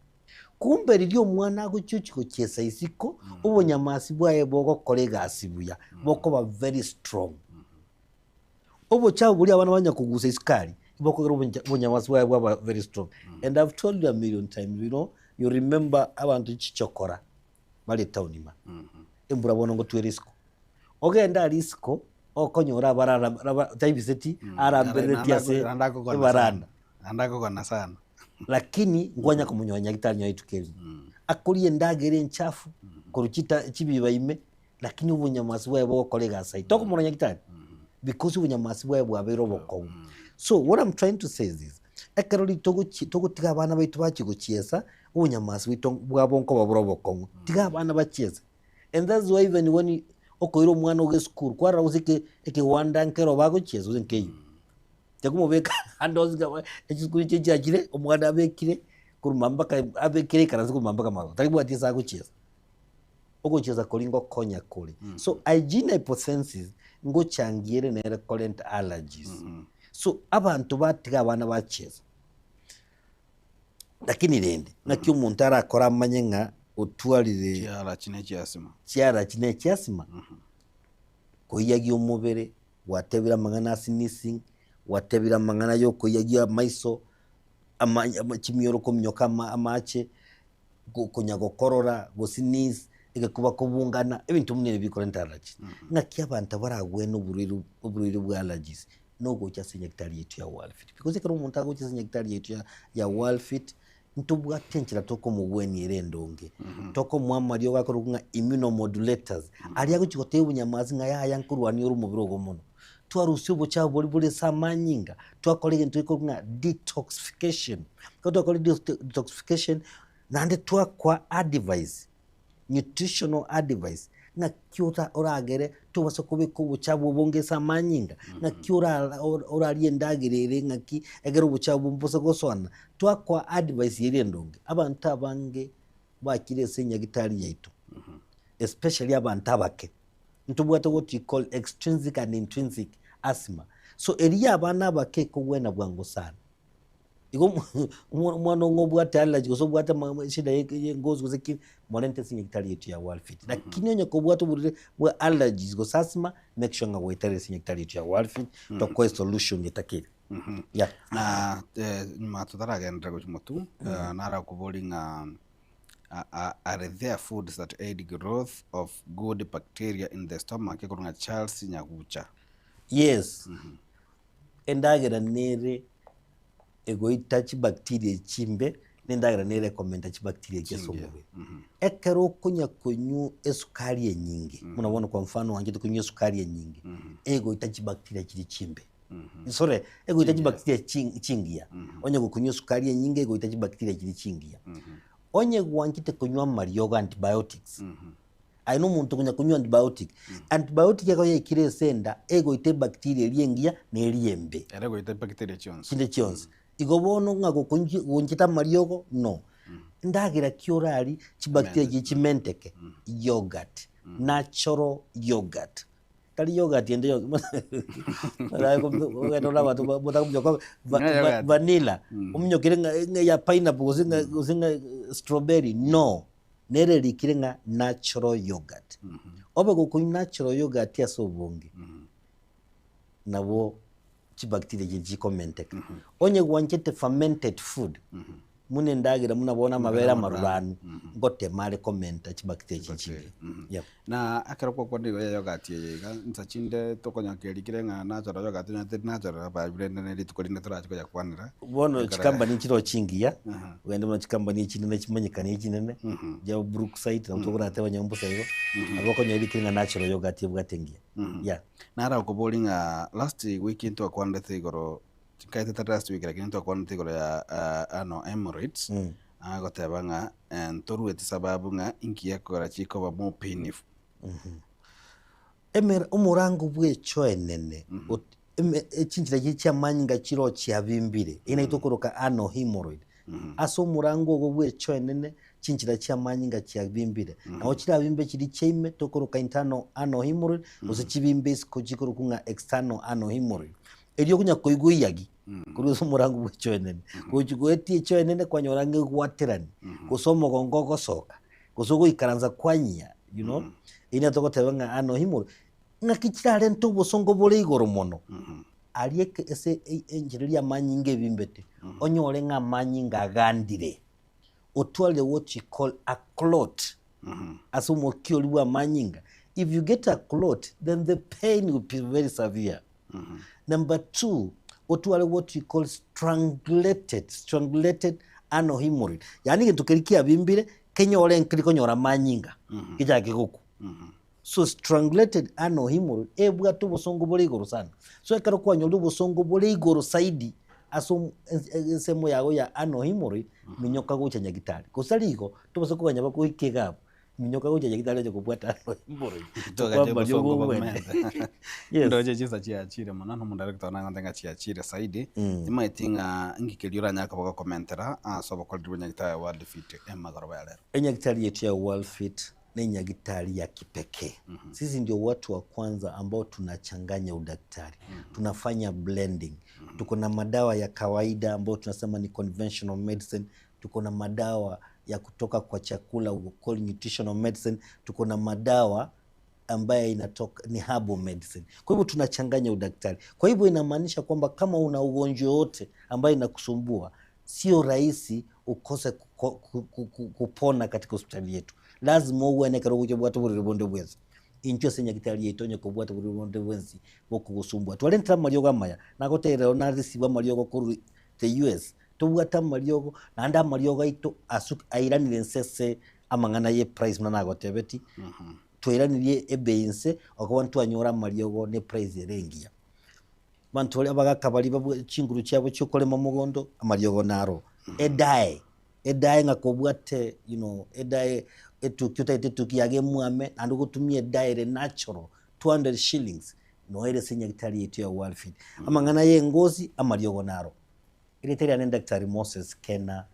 Kumbe riria omwana agochi ochi gochiesa isiko, obonyamasi bwaye bogokora egasi buya, bokoba very strong. Obochafu boria abana banya kogusa isiko aria, bokogera oboncha obonyamasi bwaye bwaba very strong. And I've told you a million times, you know, you remember abanto chichokora bare etown ime aa, embura bono ngotwere isiko. Ogende aria isiko, okonyora abarara raba taibiseti aramberereti ase ebaranda. Naende akogona sana. Lakini nkwanya komonyoa nyagitari nyowe rituko erimo. Akoria endagera enchafu korwa chita chibiba ime, lakini obonyamasi bwaye bogokora egasi aywo. Tokomorora nyagitari? Because obonyamasi bwaye bwabeire obokong'u. So what I'm trying to say is this, ekero ri togochi togotiga abana baito bachie gochiesa, obonyamasi bwaito bwabo nkoba bore obokong'u. Tiga abana bachiese. And that's why even when you okoira omwana ogo esukuru, kwarora gose eke ekewanda nkero bagochiesa gose nkeiyo. Tikomobeka ande onsi kaba echisukuru echi chiachire, omwana abekire korwa mpaka abekire ekaranse korwa mpaka magoro, taribwati ase agochiesa. Ogochiesa koria ngokonya kore. So hygiene hypothesis ngochangia ere nere korenta allergies. So abanto batiga abana bachiesa. Lakini rende, naki omonto arakore amanye ng'a otwarire Chiarachi ne chiasima. chiarachi ne chiasima? Koiyagia omobere, gwatebire amang'ana a sneezing, gwatebire amang'ana ya okoiyagia amaiso, ama ama chimioro kominyoka ama amache, go konya gokorora, gosneeze, egekuba kobungana, ebinto buna ebi bikorenta allergies. Ng'aki abanto baragwene oborwaire oborwaire bwa allergies, na ogocha ase enyagitari yaito ya Worldfit. Because ekero omonto agocha ase enyagitari yaito ya ya Worldfit, ntobwate enchera tokomogwenia ere endonge, tokomoa amariogo akorokwa ng'a immunomodulators, aria agochi gotebia obonyamasi ng'a yaya nkorwania ore omobere ogo mono. Twarusia obochafu boria bore ase amanyinga, twakora egento gekorokwa ng'a detoxification. Ekero twakorire detoxification, naende twakoa advice, nutritional advice, ng'aki ora oragere tobasa kobeka obochafu obonge ase amanyinga, ng'aki ora orarie endagera ere ng'aki ekero obochafu obo mbose gosoana, twakoa advice ere endonge. Abanto abange bachire ase enyagitari yaito, especially abanto abake, ntobwate what we call extrinsic and intrinsic asthma. So eria ya abana abake ekogwena bwango sana. Igo omwana ong'o obwate allergy gose obwate eshida ya engozi gose ki, morente ase enyagitari yaito ya Worldfit. Lakini onye kobwate oborwaire bwa allergies gose asthma, make sure ng'a gwaeterire ase enyagitari yaito ya Worldfit, tokoe solution etakeire. Yeah. Na nyuma totaragenderera gochia motwe, narakoborie ng'a are there foods that aid growth of good bacteria in the stomach ekorwa ng'a Charles Nyagucha. Yes, endagera nere egoita chibacteria chimbe, na endagera nere ekomenta chibacteria echi ase omobere. Ekero okonya konywa esukari enyinge, buna bono kwa mfano oanchete konywa esukari enyinge, egoita chibacteria chiria chimbe. Sorry, egoita chibacteria chingiya. Onye gokonywa esukari enyinge egoita chibacteria chiria chingiya. Onye gwanchete konywa amariogo antibiotics, aye na omonto okonya konywa antibiotic, antibiotic ekero yaikire ase enda, egoita ebacteria eria engiya na eria embe. Ere egoita ebacteria chionsi. Chinde chionsi. Igo bono ng'a gokonchi gonchete amariogo no. Ndagera ki orarie chibacteria chiria chimenteke? Yoghurt, natural yoghurt. Tari yoghurt ende yonsi ogende ore abanto motakominyoka vanilla, ominyokere ng'a ng'a ya pineapple gose ng'a gose ng'a strawberry no. Nere erikire ng'a natural yoghurt. Obe gokonywa natural yoghurt ase obonge, nabo chibacteria chiria chikomenteka. Onye gwanchete fermented food, buna endagera buna bono amabere amaruranu, ngotema are komenta chibacteria chiria chiria. Yeah. Na ekero gwakwanire igoro ya yogurt eye iga, nsa chinde tokonyora kerikire ng'a natural yogurt onye teri natural abaria rende ne rituko rinde torache koyakwanera. Bono Ekero chikampani nchiroo chingiya, ogende buna chikampani echinene chimanyekane echinene, chia Brookside nabo tokorateba onye mbosa igo, nabo okonyora erikire ng'a natural yogurt ebwate engiya. Yeah. Naro okoboria ng'a last week ntwakwanete igoro, nkaete tari last week lakini ntwakwanete igoro ya ano hemorrhoids, agoteba ng'a ntorueti sababu ng'a inki gekogera chikoba more painful. Emera omorango bw'echoenene ot- eme echinchera chiria chi'amanyinga chiroo chiabimbire, eyio nayo tokoroka ano hemorrhoid. Ase omorango ogo bw'echoenene chinchera chi'amanyinga chiabimbire. Nabo chirabimbe chiria chiaime tokoroka internal anal hemorrhoid gose chibimbe isiko chikorokwa ng'a external anal hemorrhoid. Erio okonya koigwa iyagi korwa ase omorango bw'echoenene. Gochi goetia echoenene kwanyora ng'a egwaterani gose omogongo ogosoka gose ogoikaransa kwanyia you know, eyio nigo togoteba ng'a anal hemorrhoid. Ng'aki chirarente obosongo bore igoro mono aria eke ase enchera eria amanyinga ebimbete onyore ng'a amanyinga agandire. Otwarire what you call a clot ase omokia oria bwa amanyinga, if you get a clot then the pain will be very severe. Number two, otware what you call strangulated, strangulated anal hemorrhoid, yaani egento keria kiabimbire kenyore nkeri konyora amanyinga gechake gokwa. So strangulated anal hemorrhoid ebwate obosongo bore igoro sana. So ekero kwanyorire obosongo bore igoro zaidi ase ensemo yago ya anal hemorrhoid, minyoka gocha nyagitari. Gose tari igo, tobasa koganya mpaka oike iga abwo, minyoka gocha nyagitari oche kobwata anal hemorrhoid. Togache Tokwambaria obosongo obogwene. bomente. Yes. Ndoche chinsa chiachire mono na omondirector one agontebia ng'a chiachire zaidi, timanyeti ng'a inki keria oranyare koba gokomentera ase obokoreri bwa nyagitari bwa World Fit emagoroba ya rero. Enyagitari yetu ya World Fit ne nyagitari ya kipekee. Sisi ndio watu wa kwanza ambao tunachanganya udaktari. Tunafanya blending. Tuko na madawa ya kawaida ambayo tunasema ni conventional medicine. Tuko na madawa ya kutoka kwa chakula, we call nutritional medicine. Tuko na madawa ambaye inatoka ni herbal medicine. Kwa hivyo tunachanganya udaktari. Kwa hivyo inamaanisha kwamba kama una ugonjwa wote ambaye inakusumbua, sio rahisi ukose kupona katika hospitali yetu. Lazima ogwene ekero ogocha obwate oborwaire bonde bwensi. Inchuo ase nyagitari yaito onye kobwate oborwaire bonde bwensi bokogosumbua. Twarentire amariogo amaya, nagotebia rero nareceive amariogo korwa the US, tobwate amariogo, naende amariogo aito asu airanire inse ase amang'ana ye price buna nagotebetie, twairanirie ebei inse, okoba ntwanyora amariogo ne price ere engiya. Abanto baria abagaka baria babwe chinguru chiabo chiokorema mogondo, amariogo naro. Edae, edae ng'a kobwate you know, edae etuki otagete etuki yago emwame naende ogotumia edae ere natural, 200 shillings, noere ase enyagitari yaito ya World Fit. Amang'ana ya engosi, amariogo naro. Erieta riane Daktari Moses Kena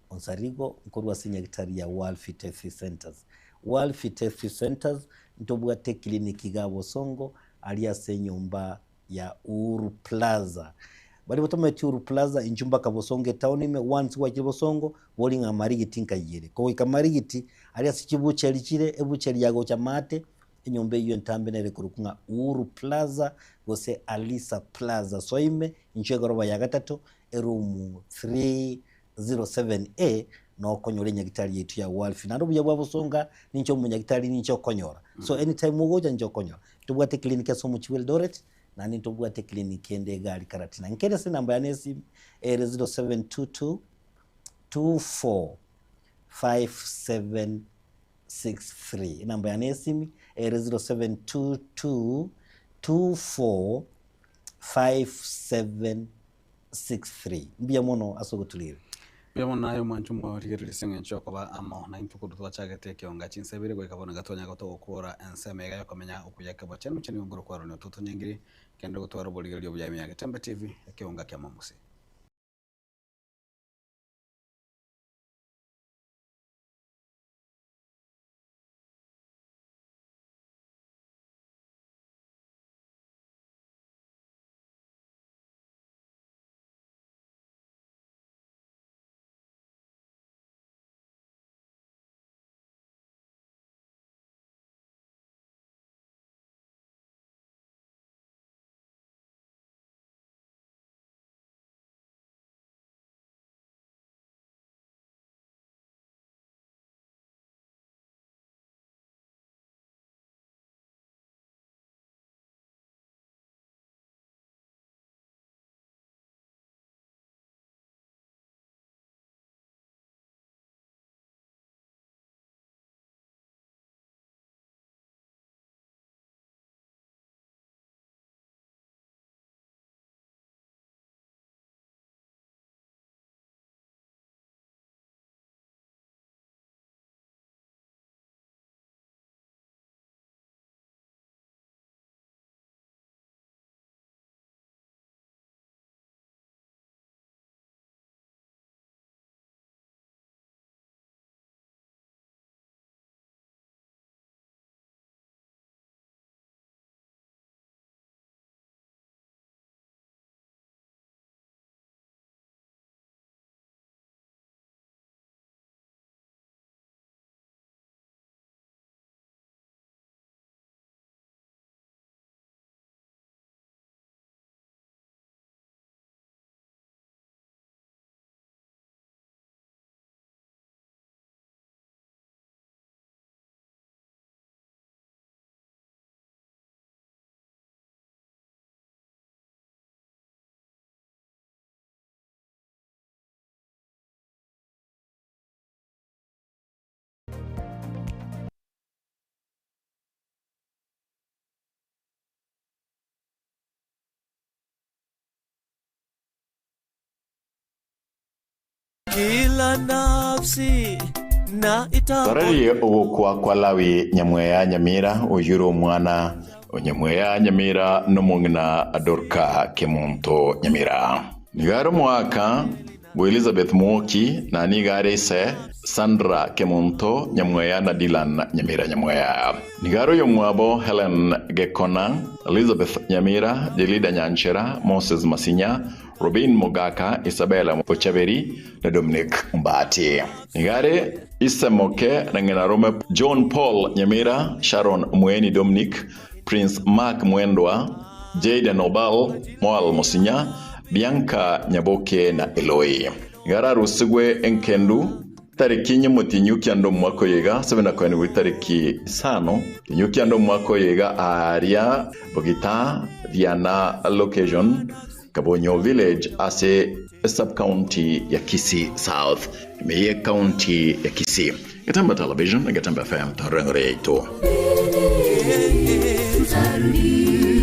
Onsarigo, nkorwa ase enyagitari ya World Fit Health Centers. World Fit Health Centers, ntobwate eclinic iga Bosongo, aria ase enyomba ya Uhuru Plaza. Baria batomanyeti Uhuru Plaza, inchuo mpaka Bosongo etown ime, once gwachire Bosongo, bori ng'a Marigiti nkaiyere. Kogoika Marigiti, aria ase chibucheri chire, ebucheri ya gocha maate, enyomba eyio entambe nere ekorokwa ng'a Uhuru Plaza gose Alisa Plaza. Soa ime, inchuo egoroba ya gatato, eroom 307A, nokonyora enyagitari yaito ya World Fit. Naende obuya bwa Bosonga, ninche omonyagitari ninche okonyora. So anytime ogocha ninche okonyora. Ntobwate eclinic ase omochie bwa Eldoret, naende ntobwate eclinic ende iga aria Karatina. Nkere ase enamba yane ya esimi, ere 0722 24 5763. Enamba yane ya esimi, ere 0722 24. 5763. Mbuya mono ase ogotureria. Mbuya mono naye omwancho omorigereria ase eng'encho yokoba amo naintwe korwa twachagete ekionga chinsa ibere goika bono iga twanyara gotogokora ensemo iga yokomenya okuya kebochenu chenigo nkoro kwarorire ototonyengiri kende gotwara oborigereria obuya ime ya Getembe TV ekeonga kia Momusi. Kila nafsi na ita Torerie ogokwa kwa Lawi Nyamweya Nyamira, oyio ore omwana o Nyamweya Nyamira nomong'ina Dorka Kemunto Nyamira. Nigo are omoaka bwa Elizabeth Mwoki na nigo are ise Sandra Kemunto Nyamweya na Dylan Nyamira Nyamweya. Nigo are oyomwabo Helen Gekona, Elizabeth Nyamira, Jelida Nyanchera, Moses Masinya, Robin Mogaka, Isabella Ochaberi na Dominic Ombati. Nigo are ise moke na ng'ina rome John Paul Nyamira, Sharon Mueni Dominic, Prince Mark Mwendwa, Jayden Obal, Moal Mosinya, Bianca Nyaboke na Eloi. Nigo ararusigwe enkendu tariki inye omotienyi o kianda omwaka oyo iga, ase buna koenigwa tariki isano omotienyi o kianda omwaka oyo iga aaria Bogita Riana Location, Kabonyo Village ase esub-county ya Kisii South, ime y'ecounty ya Kisii. Getembe Television na Getembe FM torore engoro yaito. Tutarudi.